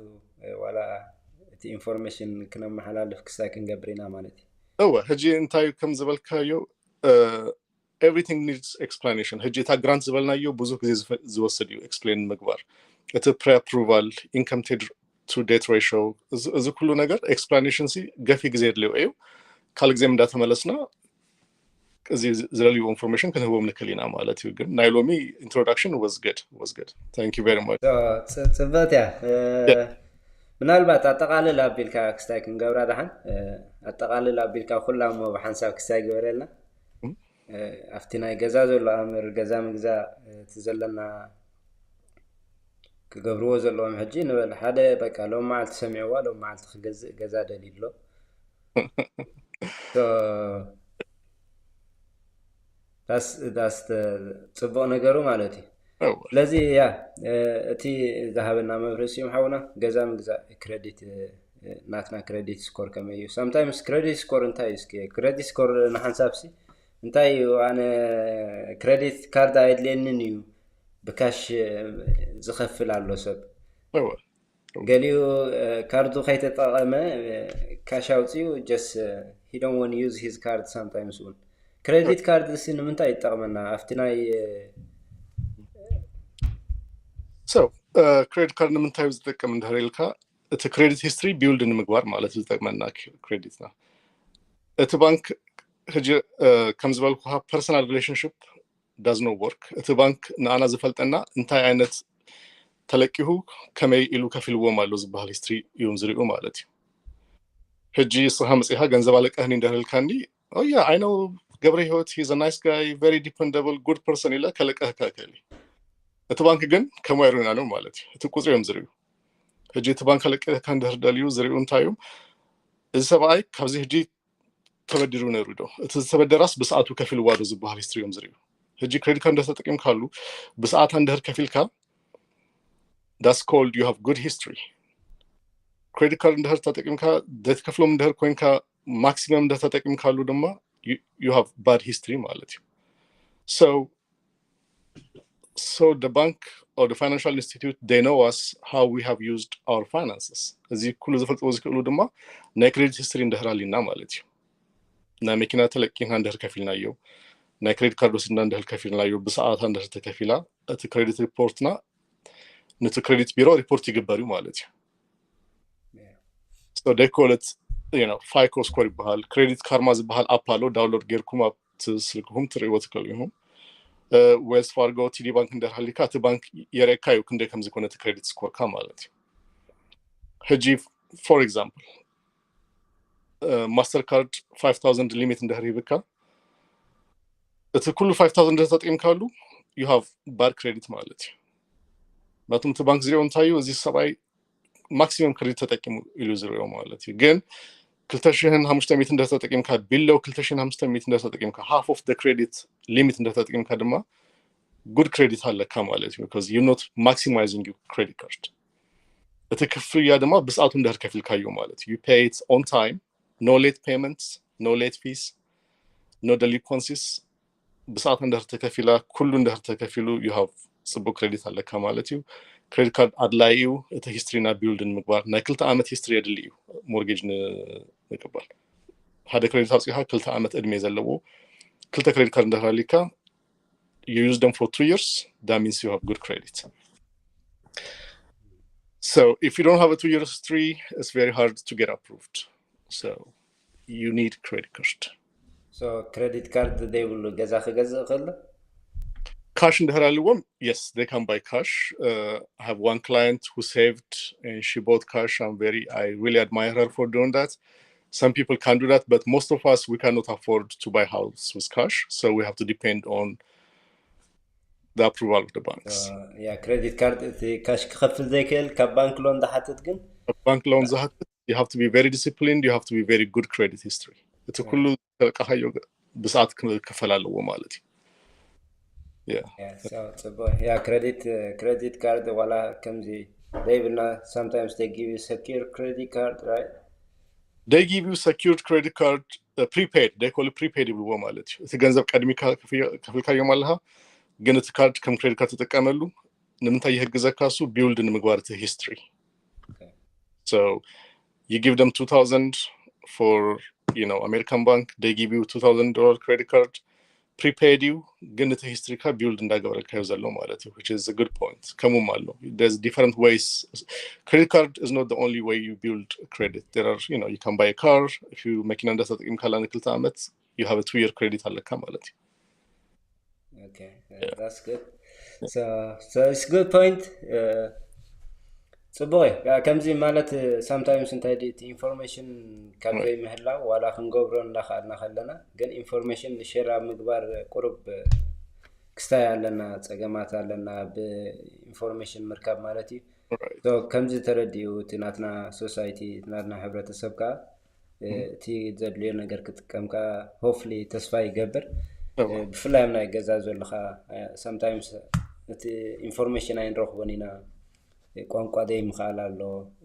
ዋላ እቲ ኢንፎርሜሽን ክነመሓላልፍ ክሳይ ክንገብር ኢና ማለት እዩ። እወ ሕጂ እንታይ ከም ዝበልካዮ everything needs explanation። ሕጂ እታ ግራንት ዝበልናዮ ብዙሕ ግዜ ዝወስድ እዩ ኤክስፕሌን ምግባር። እቲ pre-approval, income to debt ratio፣ እዚ ኩሉ ነገር ኤክስፕላኔሽን ሲ ገፊ ግዜ የድልዮ እዩ። ካልእ ግዜ እንዳተመለስና እዚ ዝደልዩ ኢንፎርሜሽን ክንህቦም ንክእል ኢና ማለት እዩ። ግን ናይ ሎሚ introduction was good, was good. Thank you very much. ፅበት እያ። ምናልባት ኣጠቃልል ኣቢልካ ክስታይ ክንገብራ ደሓን ኣጠቃልል ኣቢልካ ኩላ እሞ ብሓንሳብ ክስታይ ግበረልና። ኣብቲ ናይ ገዛ ዘሎ ኣምር ገዛ ምግዛእ እቲ ዘለና ክገብርዎ ዘለዎም ሕጂ ንበል ሓደ በቃ ሎም መዓልቲ ሰሚዕዋ ሎም መዓልቲ ክገዝእ ገዛ ደልዩ ኣሎ። ዳስ ጽቡቕ ነገሩ ማለት እዩ። ስለዚ ያ እቲ ዝሃበና መብርህ ስዩም ሓውና ገዛ ምግዛእ ክረዲት ናትና ክረዲት ስኮር ከመይ እዩ? ሳምታይምስ ክረዲት ስኮር እንታይ እዩ? እስኪ ክረዲት ስኮር ንሓንሳብ ሲ እንታይ እዩ? ኣነ ክረዲት ካርድ ኣየድልየንን እዩ ብካሽ ዝኸፍል ኣሎ ሰብ ገሊኡ ካርዱ ከይተጠቐመ ካሽ ኣውፅኡ just he don't want use his card sometimes እውን ክሬዲት ካርድ ሲ ንምንታይ ይጠቕመና ኣብቲ ናይ so ክሬዲት ካርድ ንምንታይ ዝጠቅም እንድሕር ኢልካ እቲ ክሬዲት ሂስትሪ ቢውልድ ንምግባር ማለት ዝጠቅመና ክሬዲትና እቲ ባንክ ሕጂ ከም ዝበልኩካ personal relationship does not work። እቲ ባንክ ንኣና ዝፈልጠና እንታይ ዓይነት ተለቂሁ ከመይ ኢሉ ከፊልዎም ኣሎ ዝበሃል ሂስትሪ እዮም ዝሪኡ ማለት እዩ። ሕጂ እስኻ መፂኻ ገንዘብ ኣለቀህኒ እንድሕር ኢልካኒ oh yeah I know ገብረ ህይወት he's a nice guy, very dependable, good person ኢለ ከለቀህካ እክእል እዩ። እቲ ባንክ ግን ከምኡ ኣይርእዩናን እዮም ማለት እዩ። እቲ ቁፅሪ እዮም ዝርእዩ። ሕጂ እቲ ባንክ ከለቅህካ እንድሕር ደልዩ ዝርእዩ እንታይ እዮም? እዚ ሰብኣይ ካብዚ ሕጂ ተበዲሩ ነይሩ ዶ? እቲ ዝተበደራስ ብሰዓቱ ከፊልዋ ዶ ዝበሃል ሂስትሪ እዮም ዝርእዩ። ሕጂ ክሬዲት ካርድ እንድሕር ተጠቂምካሉ ብሰዓታ እንድሕር ከፊልካ that's called you have good history። ክሬዲት ካርድ እንድሕር ተጠቂምካ ዘይትከፍሎም እንድሕር ኮይንካ ማክሲመም እንድሕር ተጠቂምካሉ ድማ you have bad history ማለት እዩ። So so the bank or the financial institute they know us how we have used our finances። እዚ ኩሉ ዝፈልጥዎ ዝክእሉ ድማ ናይ ክሬዲት ሂስትሪ እንድሕር ኣሊና ማለት እዩ። ናይ መኪና ተለቂና እንድሕር ከፊልናዮ፣ ናይ ክሬዲት ካርድ ወሲድና እንድሕር ከፊልናዮ፣ ብሰዓታ እንድሕር ተከፊላ እቲ ክሬዲት ሪፖርትና ነቲ ክሬዲት ቢሮ ሪፖርት ይግበር እዩ ማለት እዩ። So they call it you know FICO score ይበሃል። ክሬዲት ካርማ ዝበሃል ኣፕ ኣሎ፣ ዳውንሎድ ጌርኩም ኣብቲ ስልክኹም ትርእይዎ ትክእሉ ኢኹም። ዌልስ ፋርጎ፣ ቲዲ ባንክ እንድሕር ሃሊካ እቲ ባንክ የርእየካ እዩ ክንደይ ከም ዝኾነ እቲ ክሬዲት ስኮርካ ማለት እዩ። ሕጂ for example ማስተር ካርድ five thousand ሊሚት እንድሕር ሂብካ እቲ ኩሉ five thousand እንድሕር ተጠቂምካሉ you have bad credit ማለት እዩ። ምክንያቱም እቲ ባንክ ዝሪኦ እንታይ እዩ እዚ ሰብኣይ ማክሲመም ክሬዲት ተጠቂሙ ኢሉ ዝሪኦ ማለት እዩ። ግን ክልተ ሽሕን ሓሙሽተ ሚእትን እንድሕር ተጠቂምካ below ክልተ ሽሕን ሓሙሽተ ሚእትን እንድሕር ተጠቂምካ half of the credit limit እንድሕር ተጠቂምካ ድማ good credit ኣለካ ማለት እዩ። Because you not maximizing your credit card። እቲ ክፍያ ድማ ብሰዓቱ እንድሕር ከፊልካዮ ማለት እዩ። You pay it on time, no late payments, no late fees, no delinquencies። ብሰዓቱ እንድሕር ተከፊላ ኩሉ እንድሕር ተከፊሉ you have ፅቡቅ ክሬዲት ኣለካ ማለት እዩ። ክሬዲት ካርድ ኣድላይ እዩ። እቲ ሂስትሪና ቢውልድ ንምግባር ናይ ክልተ ዓመት ሂስትሪ የድሊ እዩ ሞርጌጅ ንምቅባል። ሓደ ክሬዲት ኣውፂኻ ክልተ ዓመት ዕድሜ ዘለዎ ክልተ ክሬዲት ካርድ እንድሕር ኣሊካ you use them for two years, that means you have good credit. So if you don't have a two year history, it's very hard to get approved. So you need credit card. So credit card ዘይብሉ ገዛ ክገዝእ ከሎ ካሽ እንድሕር ኣለዎም, yes, they can buy cash. I have one client who saved and she bought cash. I'm very, I really admire her for doing that. Some people can do that, but most of us, we cannot afford to buy house with cash, so we have to depend on the approval of the banks. ያ ክሬዲት ካርድ እቲ ካሽ ክኸፍል ዘይክእል ካብ ባንክ ሎን ዝሓትት ግን Bank loans, you have to be very disciplined. You have to be very good credit history. እቲ ኩሉ ተለቃኻዮ ብሰዓት ክፈል ኣለዎ ማለት እዩ። ጽቡቅ። ያ ክሬዲት ክሬዲት ካርድ ዋላ ከምዚ ደይብልና sometimes they give you secure credit card, right? They give you secured credit card, prepaid, they call it prepaid ይብልዎ ማለት እዩ። እቲ ገንዘብ ቀድሚ ከፍልካዮም ኣለኻ፣ ግን እቲ ካርድ ከም ክሬዲት ካርድ ትጥቀመሉ ንምንታይ ይሕግዘካ? እሱ build ንምግባር እቲ history. So you give them two thousand for, you know, American Bank, they give you two thousand dollar credit card, prepaid እዩ፣ ግን እቲ history ካ build እንዳገበረካዮ ዘሎ ማለት እዩ, which is a good point. ከምኡም ኣሎ, there's different ways. Credit card is not the only way you build credit. There are, you know, you can buy a car. If you መኪና እንዳተጠቂምካላ ንክልተ ዓመት, you have a two year credit ኣለካ ማለት እዩ። Okay, that's good. So, so it's good point. ጽቡቅ እዩ። ከምዚ ማለት sometimes እንታይ ድዩ እቲ ኢንፎርሜሽን ካብ ዘይምህላው ዋላ ክንገብሮ እንዳኸኣልና ከለና ግን ኢንፎርሜሽን ሼር ኣብ ምግባር ቁሩብ ክስታይ ኣለና፣ ጸገማት ኣለና ብኢንፎርሜሽን ምርካብ ማለት እዩ። ከምዚ ተረዲኡ እቲ ናትና ሶሳይቲ ናትና ሕብረተሰብ ከዓ እቲ ዘድልዮ ነገር ክጥቀም ከዓ hopefully ተስፋ ይገብር። ብፍላይ ኣብ ናይ ገዛ ዘለካ sometimes እቲ ኢንፎርሜሽን ኣይንረኽቦን ኢና። ቋንቋ ዘይምኽኣል ኣሎ።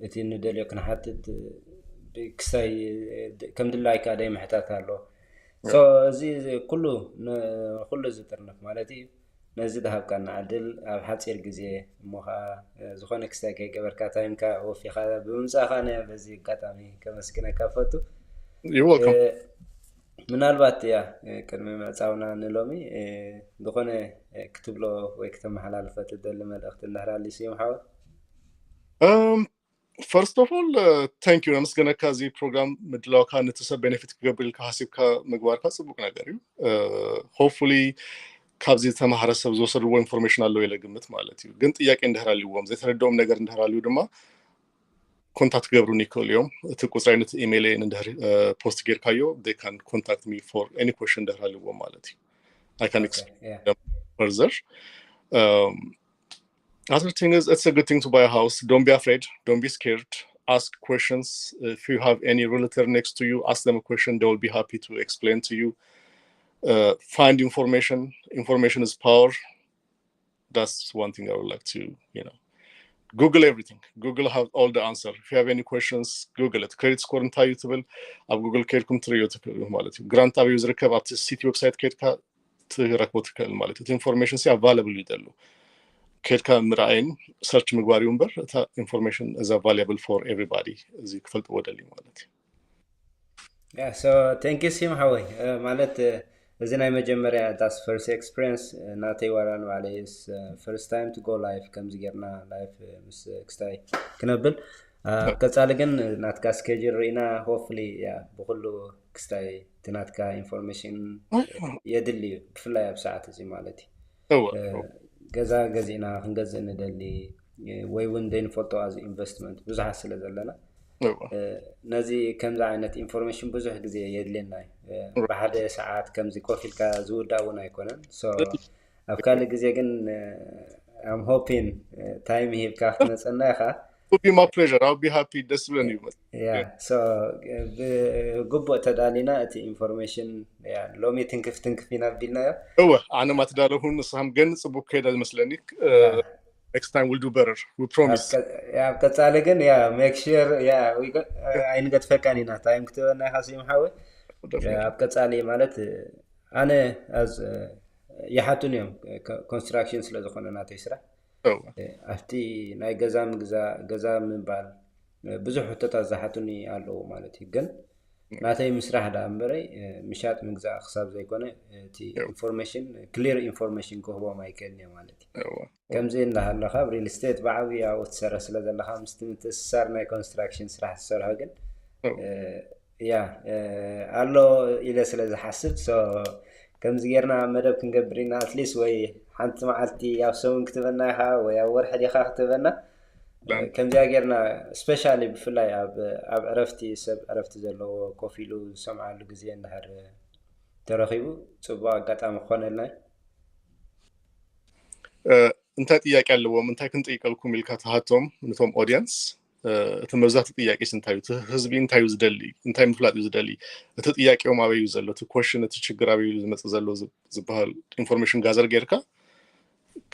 እቲ ንደልዮ ክንሓትት ክሳይ ከም ድላይካ ደይ ምሕታት ኣሎ። So እዚ ኩሉ ንኩሉ ዝጥርንፍ ማለት እዩ። ነዚ ዝሃብካና ዕድል ኣብ ሓፂር ግዜ እሞ ከዓ ዝኾነ ክስታይ ከይገበርካ ታይምካ ወፊኻ ብምምፃእካ ነ በዚ ኣጋጣሚ ከመስግነካ ፈቱ። You're welcome. ምናልባት እያ ቅድሚ ምዕፃውና ንሎሚ ዝኾነ ክትብሎ ወይ ክተመሓላልፎ ትደሊ መልእኽቲ እንዳህላሊ ስዩም ሓወት? First of all, thank you ነመስገነካ እዚ ፕሮግራም ምድላውካ ነቲ ሰብ ቤኔፊት ክገብር ኢልካ ሓሲብካ ምግባርካ ፅቡቅ ነገር እዩ። Hopefully ካብዚ ዝተማሃረ ሰብ ዝወሰድዎ ኢንፎርሜሽን ኣለዎ ኢለ ግምት ማለት እዩ። ግን ጥያቄ እንድሕር ኣልዎም ዘይተረድኦም ነገር እንድሕር ኣልዩ ድማ ኮንታክት ክገብሩኒ ይክእሉ እዮም። እቲ ቁፅሪ ዓይነት ኢሜይል እንድሕር ፖስት ጌርካዮ they can contact me for any question እንድሕር ኣልዎም ማለት እዩ። I can explain further. Other thing is, it's a good thing to buy a house. Don't be afraid. Don't be scared. Ask questions. If you have any realtor next to you, ask them a question. They will be happy to explain to you. Find information. Information is power. That's one thing I would like to, you know, Google everything. Google have all the answer. If you have any questions, Google it. Credit score እንታይ እዩ ትብል ኣብ ጉግል ከይድኩም ትርእዮ ትክእሉ ማለት እዩ። ግራንት ኣበዩ ዝርከብ ኣብቲ ሲቲ ዌብሳይት ከይድካ ትረክቦ ትክእል ማለት እዩ። እቲ ኢንፎርሜሽን ሲ ኣቫይለብል እዩ ዘሎ። ከይድካ ምርኣይን ሰርች ምግባር እዩ እምበር እታ ኢንፎርሜሽን is available for everybody። እዚ ክፈልጥዎ ደሊ ማለት እዩ። Yeah, so thank you ስዩም ሓወይ። ማለት እዚ ናይ መጀመርያ that's first experience ናተይ ዋላ ንባዕለይ first time to go live ከምዚ ጌርና ላይፍ ምስ ክስታይ ክነብል ኣብ ቀፃሊ ግን ናትካ ስኬጅል ርኢና hopefully ብኩሉ ክስታይ እቲ ናትካ ኢንፎርሜሽን የድሊ እዩ ብፍላይ ኣብ ሰዓት እዚ ማለት እዩ። ገዛ ገዚእና ክንገዝእ ንደሊ ወይ እውን ዘይንፈልጦ ኣብዚ ኢንቨስትመንት ብዙሓት ስለ ዘለና ነዚ ከምዚ ዓይነት ኢንፎርሜሽን ብዙሕ ግዜ የድልየና እዩ። ብሓደ ሰዓት ከምዚ ኮፍ ኢልካ ዝውዳእ እውን ኣይኮነን። ኣብ ካልእ ግዜ ግን I'm hoping ታይም ሂብካ ክትመፀና ኢኻ። Would be my pleasure. I'll be happy. ደስ ብለኒ እዩ። ብግቡእ ተዳሊና እቲ ኢንፎርሜሽን ሎሚ ትንክፍ ትንክፍ ኢና ቢልናዮ። እወ ኣነ ማትዳለኹን ንስኻም ግን ፅቡቅ ከይዳ ዝመስለኒ። Next time we'll do better. We promise. ኣብ ቀፃሊ ግን ያ make sure ያ ኣይንገድፈካን ኢና ታይም ክትበና ኢኻ ስዩም ሓወይ። ኣብ ቀፃሊ ማለት ኣነ ይሓቱን እዮም ኮንስትራክሽን ስለ ዝኾነ ናተይ ስራሕ ኣብቲ ናይ ገዛ ምግዛእ ገዛ ምባል ብዙሕ ሕቶታት ዝሓቱኒ ኣለዉ ማለት እዩ። ግን ናተይ ምስራሕ ዳ እምበረይ ምሻጥ ምግዛእ ክሳብ ዘይኮነ እቲ ኢንፎርሜሽን ክሊር ኢንፎርሜሽን ክህቦም ኣይክእልን እየ ማለት እዩ። ከምዚ እንዳሃለካ ኣብ ሪል ስቴት ብዓብዩ ኣብኡ ትሰርሕ ስለ ዘለካ ምስቲ ምትእስሳር ናይ ኮንስትራክሽን ስራሕ ትሰርሖ ግን ያ ኣሎ ኢለ ስለ ዝሓስብ፣ ከምዚ ጌርና መደብ ክንገብር ኢና። ኣትሊስት ወይ ሓንቲ መዓልቲ ኣብ ሰሙን ክትበና ኢኻ ወይ ኣብ ወርሒ ዲኻ ክትበና። ከምዚኣ ጌርና ስፔሻሊ ብፍላይ ኣብ ዕረፍቲ፣ ሰብ ዕረፍቲ ዘለዎ ኮፍ ኢሉ ዝሰምዓሉ ግዜ እንድሕር ተረኺቡ፣ ፅቡቅ ኣጋጣሚ ክኾነልና። እንታይ ጥያቄ ኣለዎም፣ እንታይ ክንጥይቀልኩም ኢልካ ትሃቶም ንቶም ኦዲየንስ? እቲ መብዛሕትኡ ጥያቄ እንታይ እዩ? እቲ ህዝቢ እንታይ እዩ ዝደሊ? እንታይ ምፍላጥ እዩ ዝደሊ? እቲ ጥያቄኦም ኣበይ እዩ ዘሎ? እቲ ኮሽን፣ እቲ ችግር ኣበይ እዩ ዝመፅእ ዘሎ ዝበሃል ኢንፎርሜሽን ጋዘር ጌርካ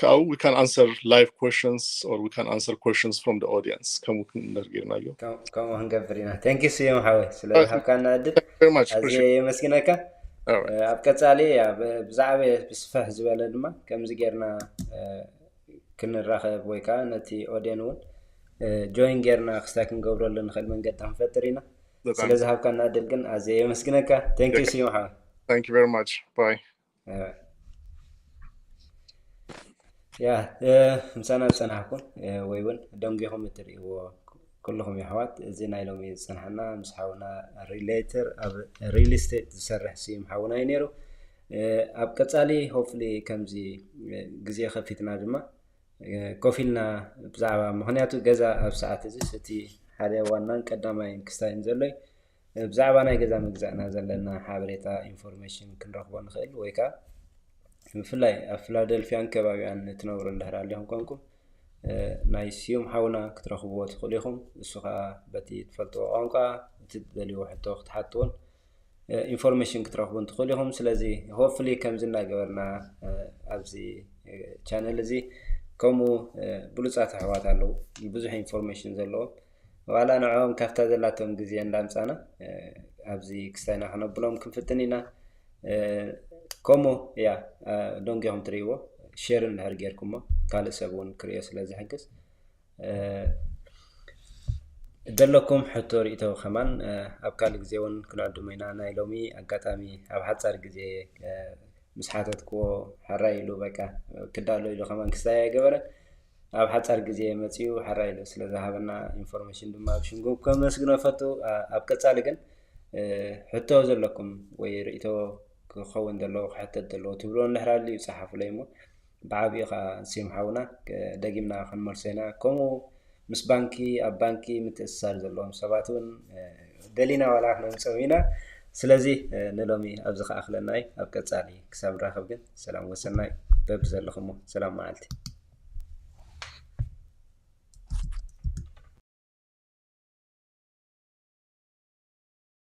ካብኡ we can answer live questions or we can answer questions from the audience. ከምኡ ክንደር ጌርናዮ። ከምኡ ክንገብር ኢና። Thank you ስዩም ሓወይ ስለ ዝሃብካና ዕድል ኣዝየ የመስግነካ። ኣብ ቀፃሊ ብዛዕባ ብስፍሕ ዝበለ ድማ ከምዚ ጌርና ክንራኸብ ወይ ከዓ ነቲ ኦድየን እውን ጆይን ጌርና ክስታይ ክንገብረሉ ንኽእል መንገዲ ክንፈጥር ኢና። ስለ ዝሃብካና ዕድል ግን ኣዝየ የመስግነካ። Thank you ስዩም ሓወይ። Thank you very much. Bye. ያ ምሳና ዝፀናሕኩም ወይ እውን ደንጊኹም እትርእይዎ ኩልኹም የሕዋት፣ እዚ ናይ ሎሚ ዝፀናሕና ምስ ሓውና ሪሌተር ኣብ ሪል ስቴት ዝሰርሕ ስዩም ሓውና እዩ ነይሩ። ኣብ ቀፃሊ ሆፕፉሊ ከምዚ ግዜ ከፊትና ድማ ኮፍ ኢልና ብዛዕባ፣ ምክንያቱ ገዛ ኣብ ሰዓት እዚ እቲ ሓደ ዋናን ቀዳማይን ክስታይን ዘሎ እዩ። ብዛዕባ ናይ ገዛ ምግዛእና ዘለና ሓበሬታ ኢንፎርሜሽን ክንረኽቦ ንኽእል ወይ ከዓ ብፍላይ ኣብ ፊላደልፊያን ከባቢኣን እትነብሩ እንድሕር ኣሊኹም ኮንኩም ናይ ስዩም ሓውና ክትረኽብዎ ትኽእሉ ኢኹም። እሱ ከዓ በቲ ትፈልጥዎ ቋንቋ እቲ ትደልይዎ ሕቶ ክትሓትዎን ኢንፎርሜሽን ክትረኽቡን ትኽእሉ ኢኹም። ስለዚ ሆፕፉሊ ከምዚ እናገበርና ኣብዚ ቻነል እዚ ከምኡ ብሉፃት ኣሕዋት ኣለዉ ብዙሕ ኢንፎርሜሽን ዘለዎም ዋላ ንዕኦም ካብታ ዘላቶም ግዜ እንዳምፃና ኣብዚ ክስታይና ክነብሎም ክንፍትን ኢና። ከምኡ እያ ደንጊኹም ትርእይዎ ሼር እንድሕር ጌርኩሞ ካልእ ሰብ እውን ክርእዮ ስለ ዝሕግዝ ዘለኩም ሕቶ ርእቶ ከማን ኣብ ካልእ ግዜ እውን ክንዕድሞ ኢና። ናይ ሎሚ ኣጋጣሚ ኣብ ሓፃር ግዜ ምስ ሓተትክዎ ሕራይ ኢሉ በቃ ክዳሎ ኢሉ ከማን ክስታይ ኣይገበረን። ኣብ ሓፃር ግዜ መፂኡ ሕራይ ኢሉ ስለ ዝሃበና ኢንፎርሜሽን ድማ ኣብ ሽንጉ ከመስግኖ ፈቱ። ኣብ ቀፃሊ ግን ሕቶ ዘለኩም ወይ ርእቶ ክኸውን ዘለዎ ክሕተት ዘለዎ ትብሎ እንድሕር ኣልዩ ፀሓፉለይ እሞ ብዓብኡ ከዓ ስዩም ሓውና ደጊምና ክንመልሶ ኢና። ከምኡ ምስ ባንኪ ኣብ ባንኪ ምትእስሳር ዘለዎም ሰባት እውን ደሊና ዋላ ክነምፀም ኢና። ስለዚ ንሎሚ ኣብዚ ከኣኽለና እዩ። ኣብ ቀፃሊ ክሳብ ንራኸብ ግን ሰላም ወሰናይ በብዘለኹሞ ሰላም መዓልቲ።